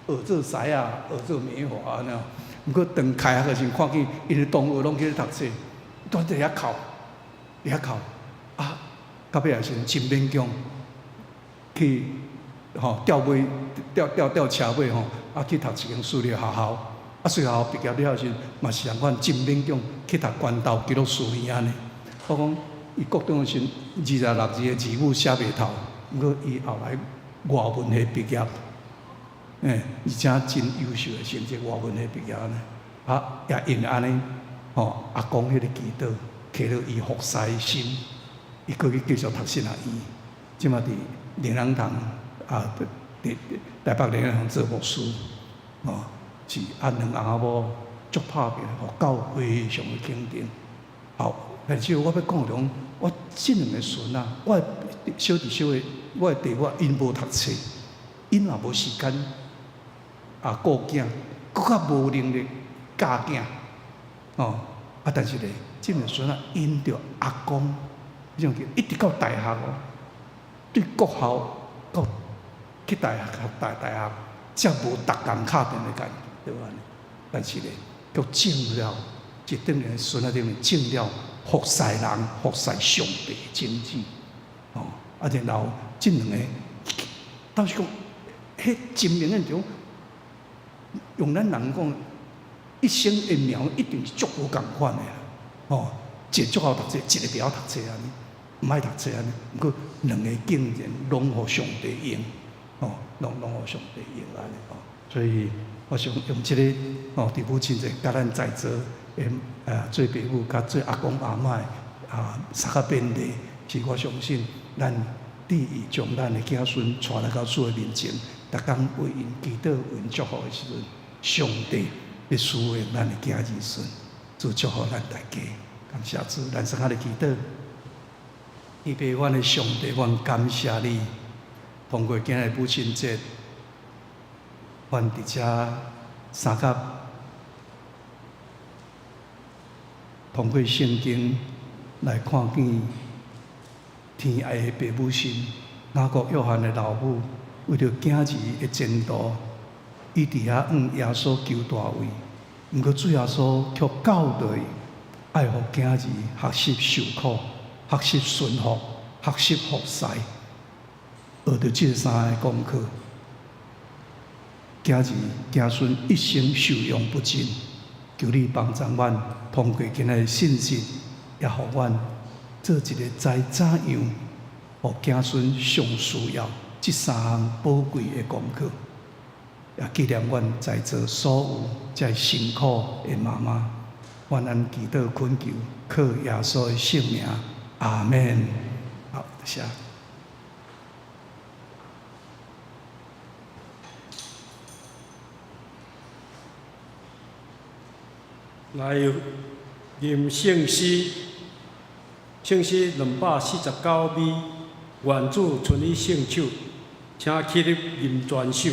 學做師仔，學做美髮按呢。毋過當開學的時陣，看見𪜶的同學攏去咧讀冊，都佇遐哭，佇遐哭。啊，到尾也是真勉強去吼吊尾吊吊吊車尾吼，啊去讀一間私立學校。啊，私立學校畢業了後時，嘛是仝款真勉強去讀關渡基督書院按呢。我講伊國中的時陣，26字的字母寫袂透，毋過伊後來外文系畢業，而且真優秀的成績，外文系畢業按呢。啊，也因為按呢，吼阿公彼个祈禱，啟了伊服侍的心，伊閣去繼續讀神學院，這馬佇靈糧堂啊，佇台北靈糧堂做牧師，哦。是啊，兩翁仔某足拍拼，予教會非常的肯定。好，但是我欲講講，我這兩个孫仔，我的小弟小的，我的弟母𪜶無讀冊，𪜶嘛無時間啊顧囝，閣較無能力教囝。哦，啊，但是咧，這兩个孫仔𪜶著阿公，這種叫一直到大學哦，對國校到去大學大大學，才無逐工敲電話共伊。對吧？但是咧，閣種了，這頂面孫仔頂面種了服侍人、服侍上帝的種子，哦，啊，然後這兩个，倒是講，彼真明顯就用咱人講，一生的苗一定是足無仝款的啦，哦，一个足𠢕讀冊，一个袂曉讀冊按呢，毋愛讀冊按呢，毋過兩个竟然攏予上帝用，哦，攏予上帝用按呢，哦，所以。我想用這个哦，佇母親節，共咱在座的做爸母佮做阿公阿嬤啊，相佮勉勵，是我相信咱致意將咱的子孫帶來到主的面前，逐工為𪜶祈禱、為𪜶祝福的時陣，上帝欲賜予咱的囝兒孫，主祝福咱大家，感謝主，咱相佮來祈禱。預備阮的上帝，阮感謝你，通過今日母親節。阮佇遮相佮通過聖經來看見疼愛的爸母心，雅各約翰的老母為著囝兒的前途，伊佇遐向耶穌求大位，毋過主耶穌卻教導伊，愛予囝兒學習受苦、學習順服、學習服侍，學著這三个功課。囝兒子孫一生受用不盡，求你幫助阮，通過今仔日的信息，也予阮做一个知怎樣，予子孫上需要這三項寶貴的功課，也紀念阮在座所有這辛苦的媽媽，阮按祈禱懇求，靠耶穌的聖名，阿們。好，多謝。來吟聖詩，聖詩249美，願主伸予聖手，請起立吟全首。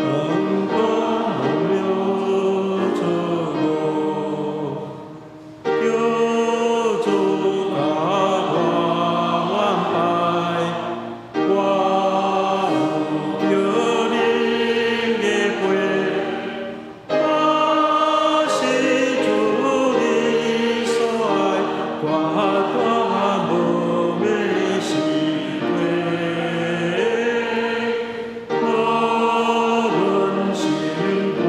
當無了錯誤，叫主共我安排，我有著恁的陪，我是主你所愛，決斷無免失陪。無論心肝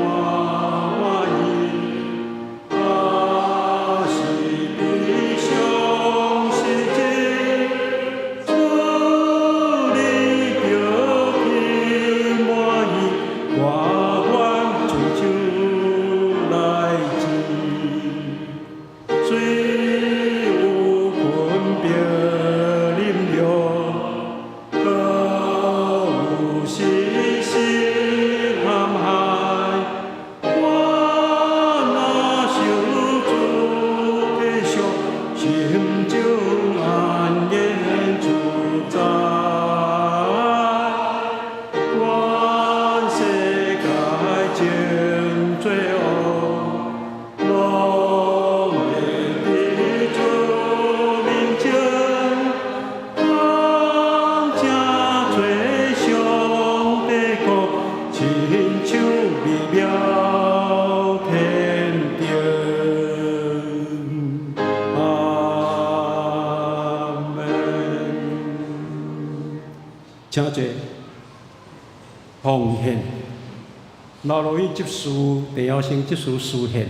歡喜，還是悲傷時節，主你著挺滿意，我願親手來治。雖有困迫忍讓，閣有時時陷害。我若受主體恤，心中安然自在。願世界眾罪惡，攏會佇主面前，講這多上帝國，親像美妙天堂。阿門。請坐。奉獻，劉樂宇執事、鄭耀生執事司獻。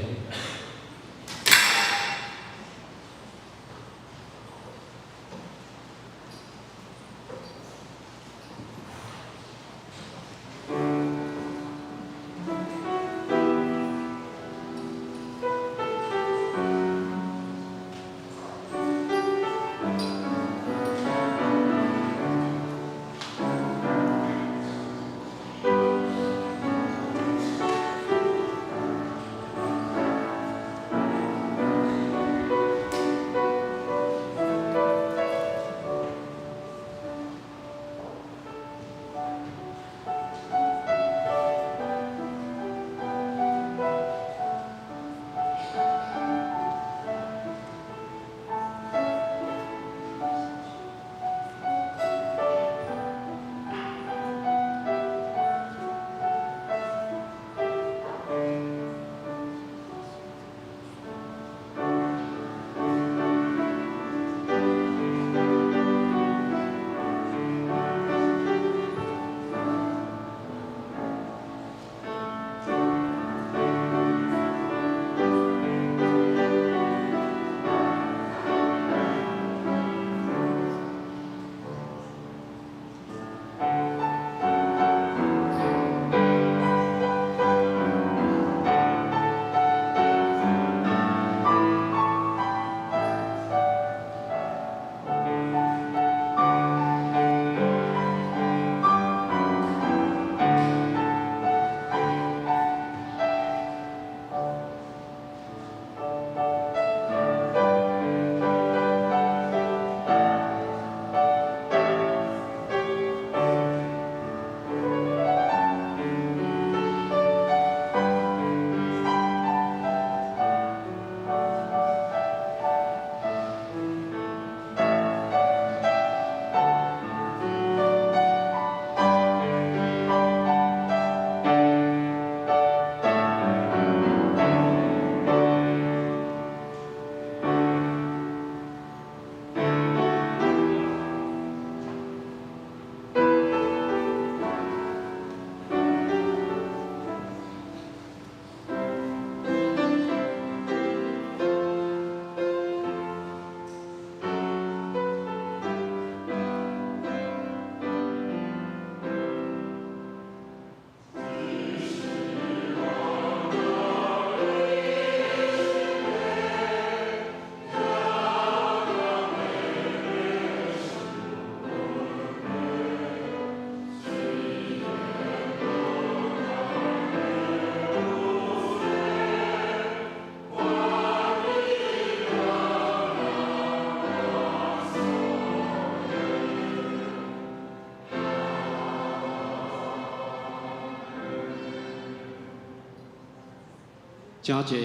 請坐。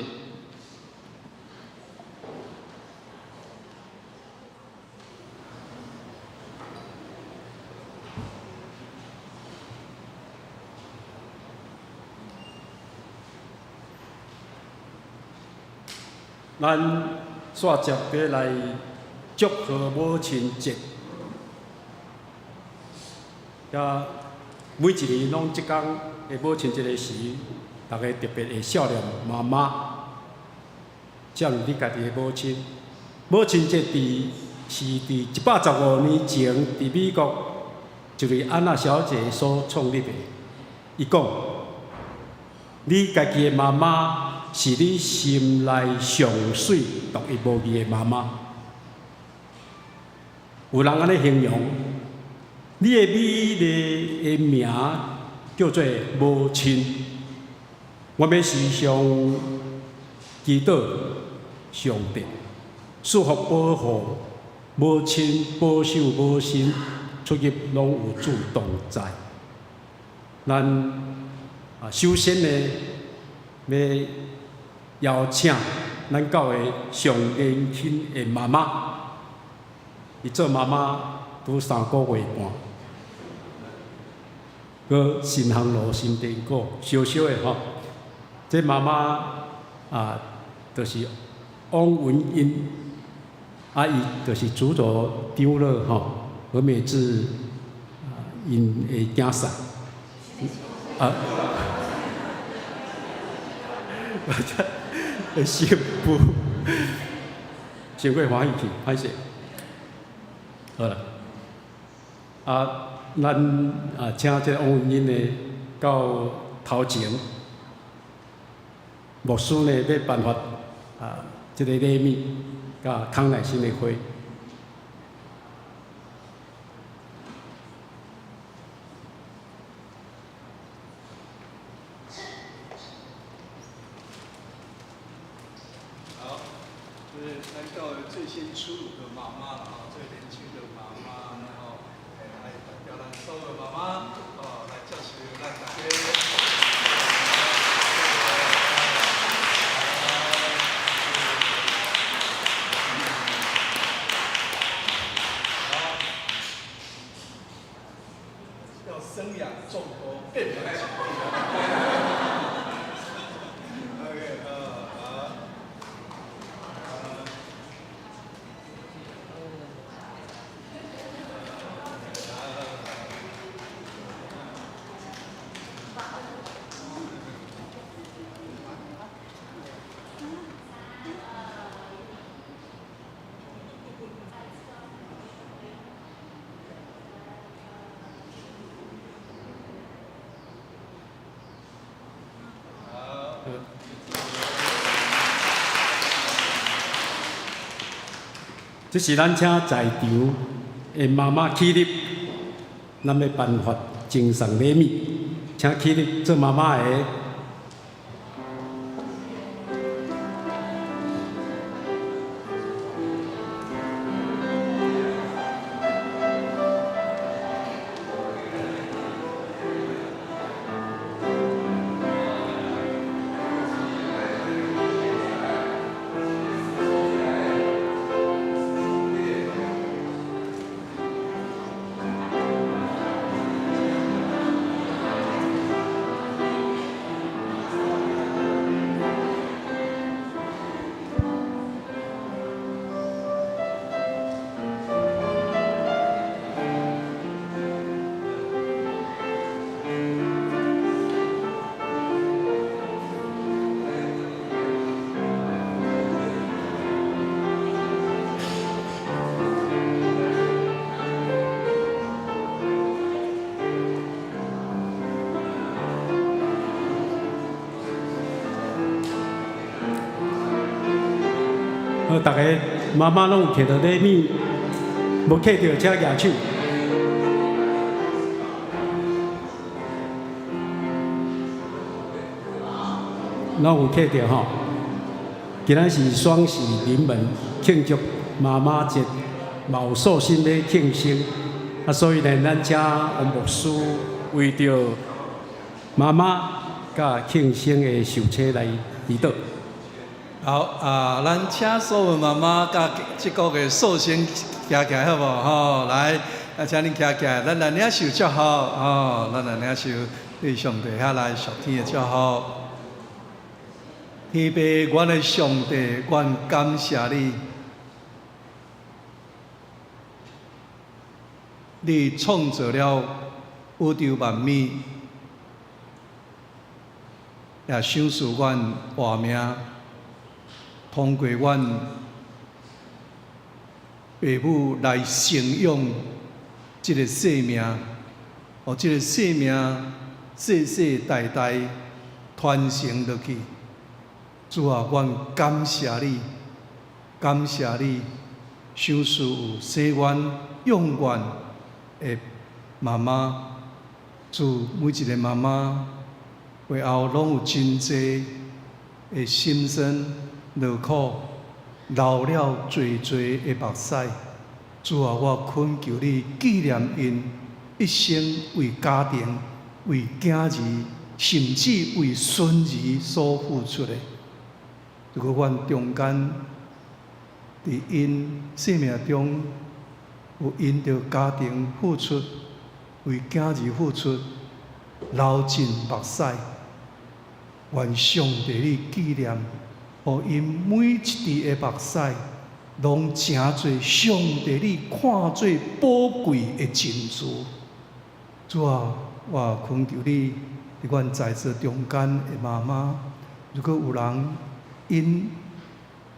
咱煞接欲來祝賀母親節，遐每一年攏這工的母親節的時，逐家特別會想念媽媽，想念你家己的母親。母親節是佇115年前，佇美國一位安娜小姐所創立的。伊講：你家己的媽媽是你心內上媠、獨一無二的媽媽。有人按呢形容，你的美麗的名叫做母親。我欲時常祈禱上帝賜福保護母親，保守母親出入攏有主同在。咱啊，首先呢，欲邀請咱教會上年輕的媽媽，伊做媽媽拄3個月半，閣新烘爐新電鍋，燒燒的吼。這媽媽啊，就是翁文英，啊，伊就是主座長老吼，何美智啊，𪜶的囝婿啊。媳婦，傷過歡喜去，歹勢。好啦，啊，咱啊，請這個翁文英呢到頭前，牧師呢欲頒發啊，這個禮物佮康乃馨的花。好，這是咱教會最新出爐的媽媽了哈，最年輕的媽媽，然後來代表咱所有媽媽哦來接受咱大家。好，要生養眾多，變本加厲。OK，好。好。這是咱請在場的媽媽起立，咱欲頒發贈送禮物，請起立做媽媽的。好，逐家媽媽攏有摕著禮物，無摕著請舉手。攏有摕著吼。今仔是雙喜臨門，慶祝媽媽節，嘛有壽星咧慶生，啊，所以呢，咱請王牧師為著媽媽佮慶生的壽星來祈禱。好啊，咱請所有媽媽佮這個月壽星徛起來好無？吼，來，啊，請恁徛起來，咱來領受祝福，吼，咱來領受對上帝遐來屬天的祝福。天父，阮的上帝，阮感謝你，你創造了宇宙萬物，也賞賜阮活命。通過阮父母來生養這个生命，予這个生命世世代代傳承落去。主啊，阮感謝你，感謝你，賞賜有生阮養阮的媽媽。主，每一个媽媽背後攏有真濟的心酸。勞苦流了濟濟的目屎，主啊，我懇求你紀念𪜶一生為家庭、為囝兒，甚至為孫兒所付出的。如果阮中間佇𪜶生命中有因著家庭付出、為囝兒付出，流盡目屎，願上帝你紀念。予𪜶每一滴的目屎，攏成做上帝你看做寶貴的珍珠。主啊，我懇求你，佇阮在座中間的媽媽，如果有人𪜶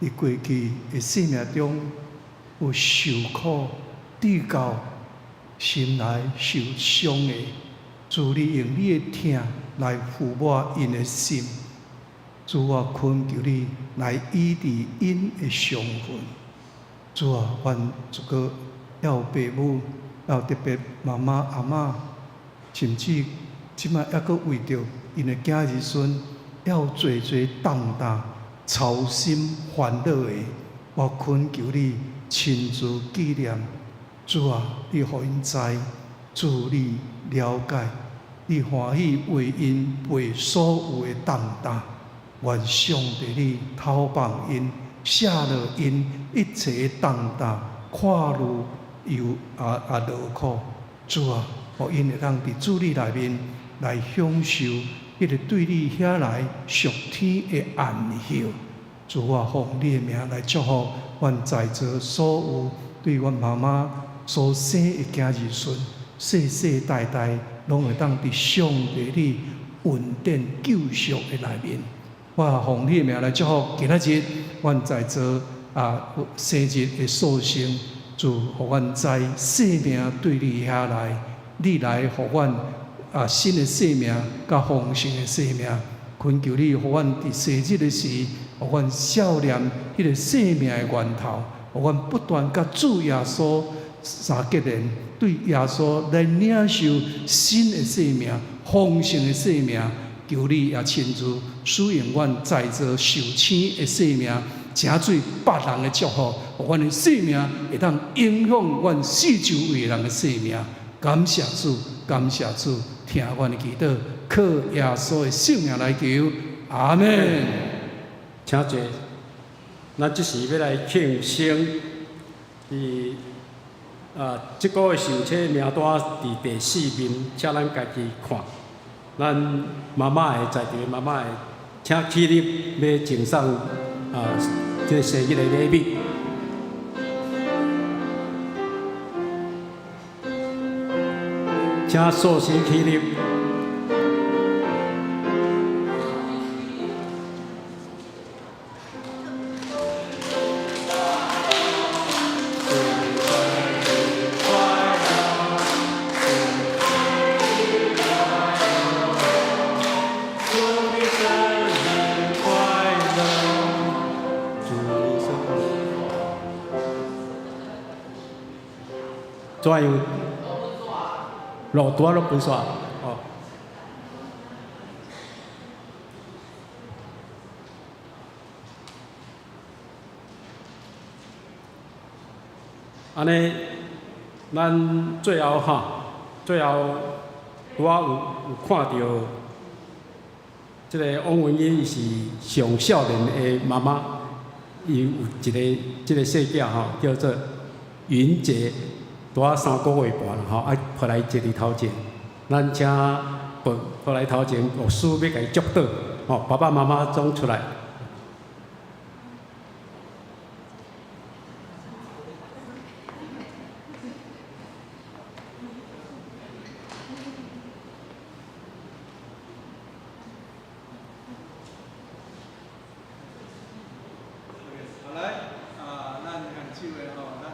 佇過去的生命中有受苦、得到心內受傷的，主你用你的疼來撫摸𪜶的心。主，我懇求你來醫治𪜶的傷痕。主啊，阮如果猶有爸母，猶有特別媽媽、阿嬤，甚至這擺猶閣為著𪜶的囝兒孫，猶有濟濟重擔、操心煩惱的，我懇求你親自紀念。主啊，你予𪜶知，主你了解，你歡喜為𪜶背所有的重擔。願上帝你透放𪜶，卸落𪜶一切重擔、看慮又勞苦。主啊，予𪜶會當佇主你內面來享受彼個對你遐來屬天的安息。主啊，奉你的名來祝福阮在座所有對阮媽媽所生的囝兒孫，世世代代攏會當佇上帝你恩典救贖的內面。我奉你的名來祝福今仔日，阮在座生日的壽星，主予阮知生命對你遐來，你來予阮新的生命，佮豐盛的生命。懇求你予阮佇生日的時，予阮數念彼个生命的源頭，予阮不斷佮主耶穌相結連，對耶穌來領受新的生命、豐盛的生命。求你也親自使用阮在座壽星的生命，成做別人的祝福，予阮的生命會當影響阮四周圍人的生命。感謝主，感謝主，聽阮的祈禱，靠耶穌的聖名來求，阿門。請坐。咱這時欲來慶生，佇這個月受請名單佇第四面，請咱家己看。咱媽媽的在場的媽媽的，請起立，欲贈送這个生日的禮物。請壽星起立。怎樣？路拄仔攏分煞哦。按呢，咱最後哈，最後拄仔有看著這个王文英伊是上少年的媽媽，伊有一个這个細囝吼，叫做雲傑，拄仔3個月半啦吼，啊抱來坐佇頭前，咱請抱抱來頭前，牧師欲共伊祝禱，吼，爸爸媽媽總出來。好來，啊，咱牽手的吼，咱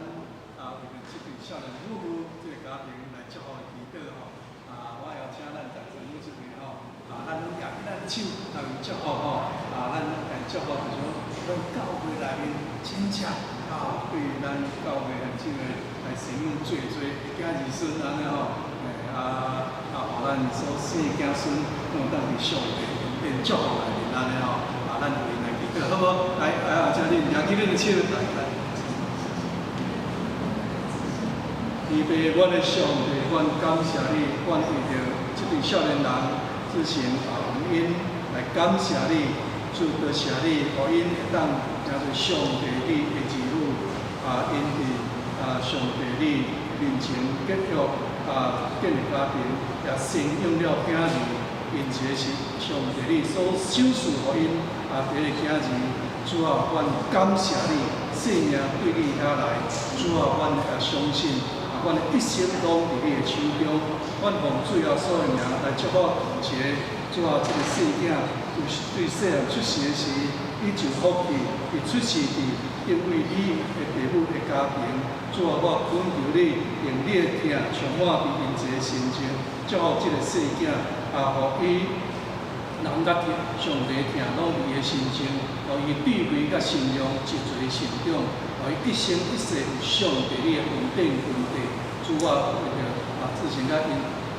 啊為著這對少年夫婦這个家庭來祝福祈禱吼。啊，我邀請咱在座每一位吼，啊，咱攏舉起咱手來祝福吼。啊，咱來祝福就是講，咱教會內面真正啊，對咱教會牽手的來生養濟濟的囝兒孫按呢吼，欸啊啊，予咱所生的囝孫攏會當佇上帝恩典祝福內面按呢吼。啊，咱為𪜶來祈禱，好無？來，啊，請恁舉起恁的手來來。天父，阮的上帝，阮感謝你，阮為著這對少年人之前啊，因來感謝你，主多謝你，予𪜶會當成做上帝你的兒女，啊，𪜶佇啊上帝你面前結約啊建立家庭，也生養了囝兒，𪜶這是上帝你所賞賜予𪜶啊第一个囝兒。主啊，阮感謝你，性命對你遐來，主啊，阮也相信，啊，阮的一生攏佇你的手中。阮奉主耶穌的名來祝福一个，主啊，這个細囝對對細漢出世的時，伊就福氣，伊出世佇因為你的父母的家庭。主啊，我懇求你用你的疼充滿佇𪜶一个心中，祝福這个細囝，啊，予伊人佮疼上帝疼攏佇伊的心中，予伊智慧佮信仰一齊成長，予伊一生一世有上帝你的恩典恩典。主啊，為著啊，之前佮𪜶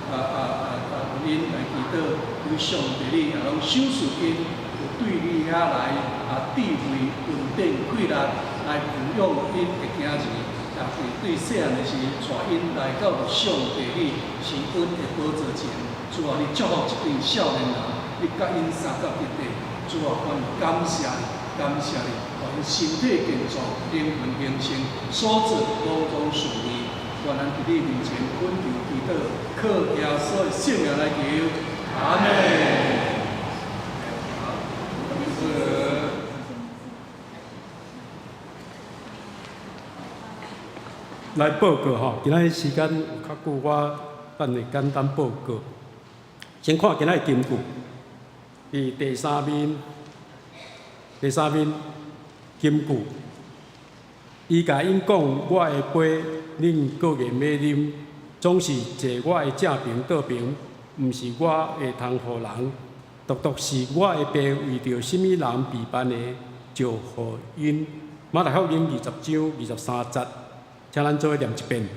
啊啊啊啊𪜶來祈禱，求上帝你也攏賞賜𪜶有對你遐來啊智慧恩典氣力來撫養𪜶的囝兒，也是對細漢的時帶𪜶來到上帝你施恩的寶座前。主啊，你祝福這對少年人，你佮𪜶相佮得地。主啊，阮感謝你，感謝你，予𪜶身體健壯，靈魂興盛，所做攏總順利。願咱佇你面前懇求祈禱，靠耶穌的聖名來求，阿們。好，是。來報告吼，今仔日時間有較久，我等下簡單報告。先看今仔日金句，佇第三面，第三面金句，伊共𪜶講：我的杯，恁各人欲啉，總是坐我的正爿倒爿，毋是我會通予人，獨獨是我的爸為著啥物人備辦的，就予𪜶。馬太福音20章23節，請咱做伙念一遍。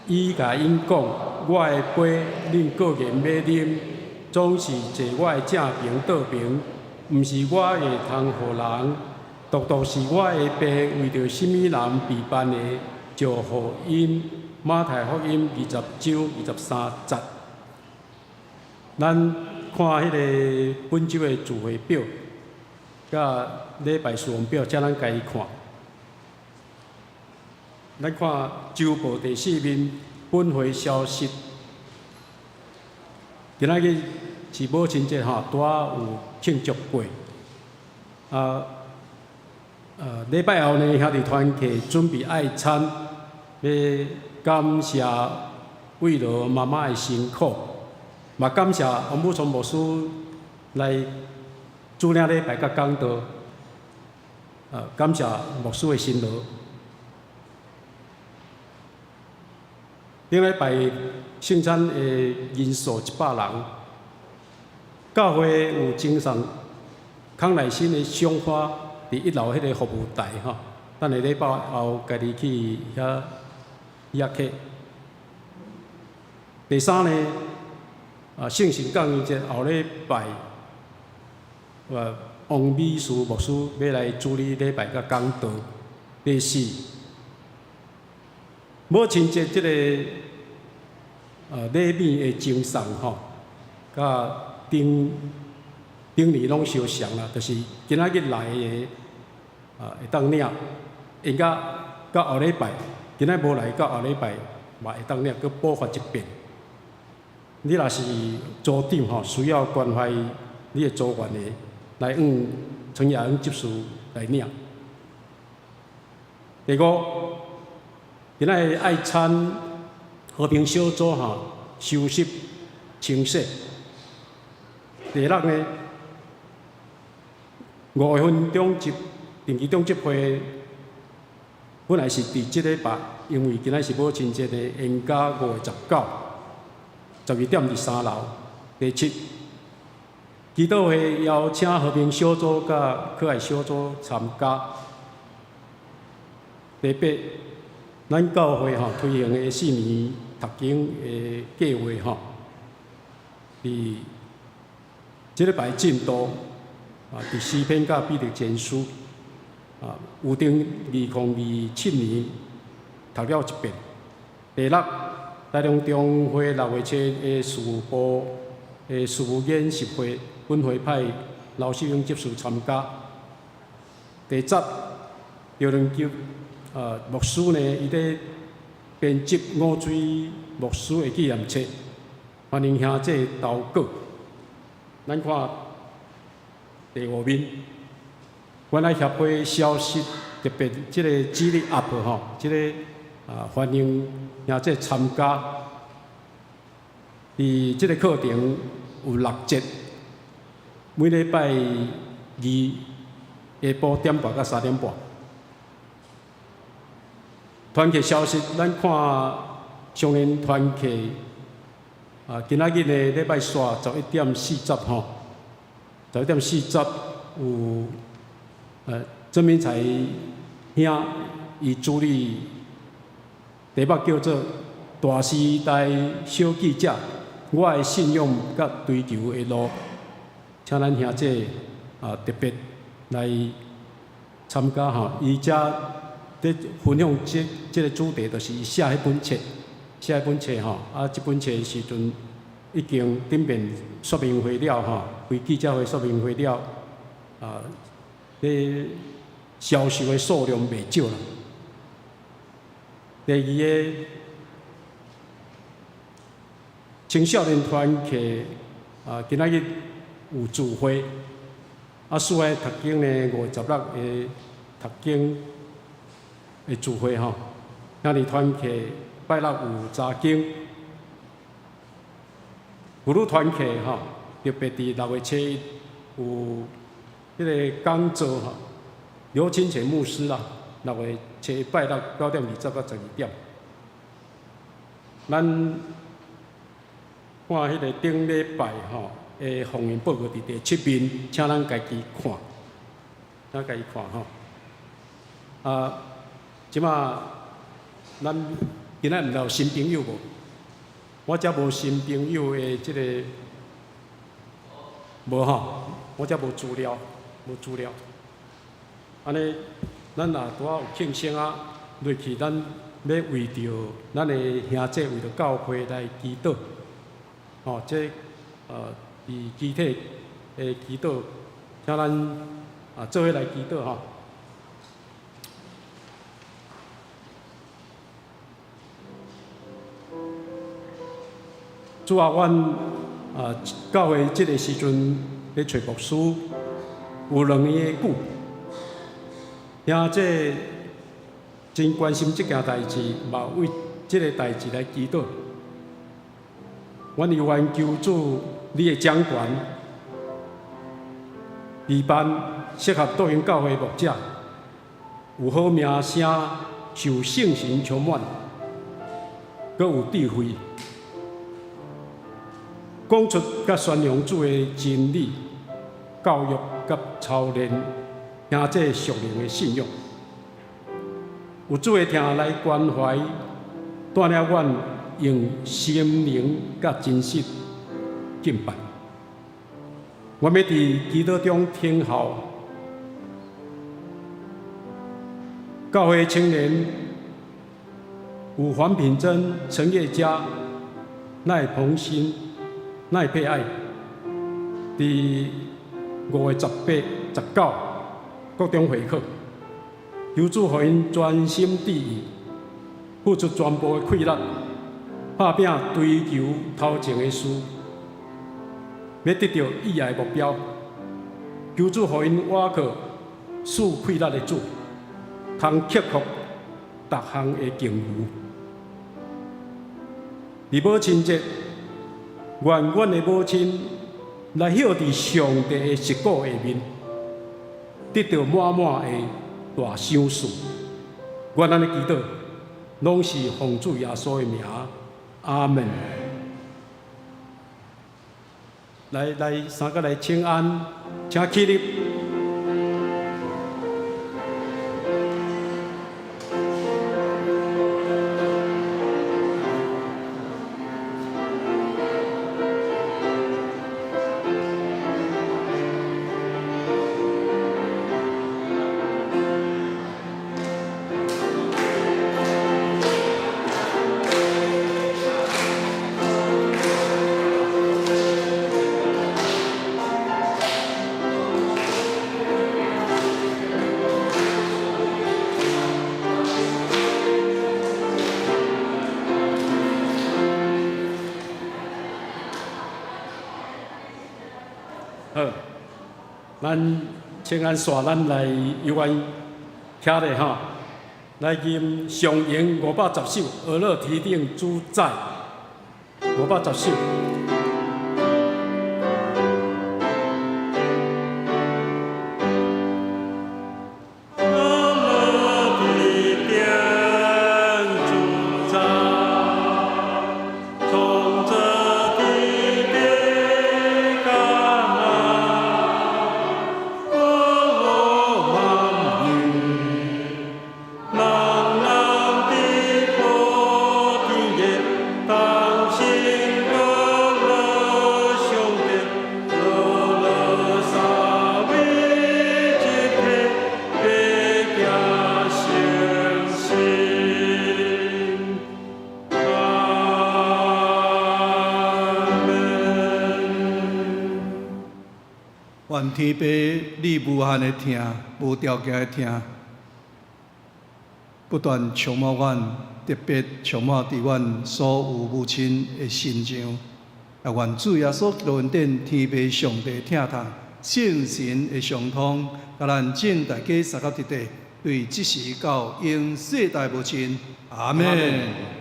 伊共𪜶講：我的杯，恁各人欲啉，總是坐我的正爿倒爿，毋是我會通予人，獨獨是我的爸為著啥物人備辦的，就予𪜶。馬太福音20章23節。咱看彼个本週的聚會表，佮禮拜事項表，請咱共伊看。咱看週報第四面本會消息。今仔日是母親節吼，拄仔有慶祝過。啊，禮拜後呢，兄弟團契準備愛餐，欲感謝慰勞媽媽的辛苦，嘛感謝王武松牧師來主領禮拜佮講道。感謝牧師的辛勞。頂禮拜聖餐的人數100人，教會有贈送康乃馨的賞花，佇一樓彼个服務台吼。等下禮拜後家己去遐遐摕。第三呢，啊，聖神降臨節後禮拜，王美樹牧師欲來主禮禮拜佮講道。第四，母親節這个禮物的贈送吼，佮頂頂年攏相像啦，就是今仔日來的啊會當領，應該到後禮拜，今仔無來到後禮拜嘛會當領，閣補發一遍。你若是組長吼，需要關懷你的組員的，來向陳亞恩執事來領。第五，今仔日愛餐和平小組吼，收拾清洗。第六呢，5月份長執定期長執會，本來是佇這禮拜，因為今仔是母親節的，延到5月19，12點佇三樓。第七，祈禱會邀請和平小組佮可愛小組參加。第八，咱教會吼推行的四年讀經的計劃吼，佇這禮拜進度啊，佇詩篇佮彼得前書啊，預定2027年讀了一遍。第六，台中中會6月7的事務部的事務研習會，本會派劉秀英執事參加。第十，劉仁吉牧師呢，伊咧編輯五水牧師的紀念冊，歡迎兄弟投稿。咱看第五面，關愛協會消息，特別這个智力 App 吼，這个啊歡迎兄弟參加。佇這个課程有六節，每禮拜二下晡點半到3點半。團契消息，咱看少年團契啊，今仔日呢禮拜四11點40吼，11點40有鄭明才兄伊主理，題目叫做《大時代小記者》，我的信仰佮追求的路，請咱兄弟啊特別來參加吼，伊遮佇分享這個主題，就是伊寫彼本冊，寫彼本冊吼，啊，這本冊時陣已經頂面說明會了吼，開記者會說明會了，啊，咧銷售的數量袂少啦。第二个青少年團契啊，今仔日有聚會，啊，四愛讀經呢，5月16的讀經的聚會吼，兄弟團契拜六有查經，婦女團契吼，特別佇6月7有彼个講座吼，劉清泉牧師啦，6月7拜六9點20到12點。咱看彼个頂禮拜吼的奉獻報告佇第七面，請咱家己看，請家己看吼。啊，這馬咱今仔毋知有新朋友無？我遮無新朋友的這個無吼，我遮無資料，無資料。按呢，咱若拄仔有慶生啊，落去咱欲為著咱的兄弟，為著教會來祈禱。吼，這佇肢體的祈禱，請咱啊做伙來祈禱吼。主啊，阮啊教會這个時陣咧揣牧師，有兩年的久，兄弟真關心這件代誌，嘛為這个代誌來祈禱。阮猶願求主你的掌權，備辦適合復興教會牧者，有好名聲，受聖神充滿，閣有智慧，講出佮宣揚主的真理、教育佮操練兄弟屬靈的信仰，有主的疼來關懷，帶領阮用心靈佮真實敬拜。我欲佇祈禱中聽候教會青年有黃品珍、陳月佳、賴鵬新、賴佩愛，佇5月18、19國中會考。求主予𪜶專心致意，付出全部的氣力，拍拚追求頭前的事，欲得著意愛的目標。求主予𪜶倚靠賜氣力的主，通克服逐項的境遇。佇母親節，願阮的母親來歇佇上帝的祝福下面，得著滿滿的大賞賜。阮按呢祈禱，攏是奉主耶穌的名，阿門。來來，三個來請安，請起立。好，咱請安煞，咱來遊玩徛咧吼，來吟上詠510首，呵咾提頂主宰，510首。願天父，你無限的疼，無條件的疼，不斷充滿阮，特別充滿佇阮所有母親的身上。也願主耶穌基督恩典，天父上帝疼痛，聖神的相通，共咱眾大家相佮佇底，對這時到永世代無盡。阿們。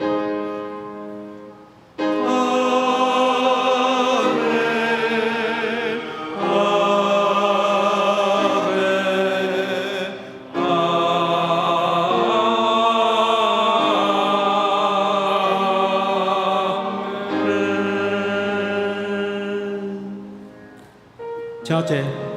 請坐。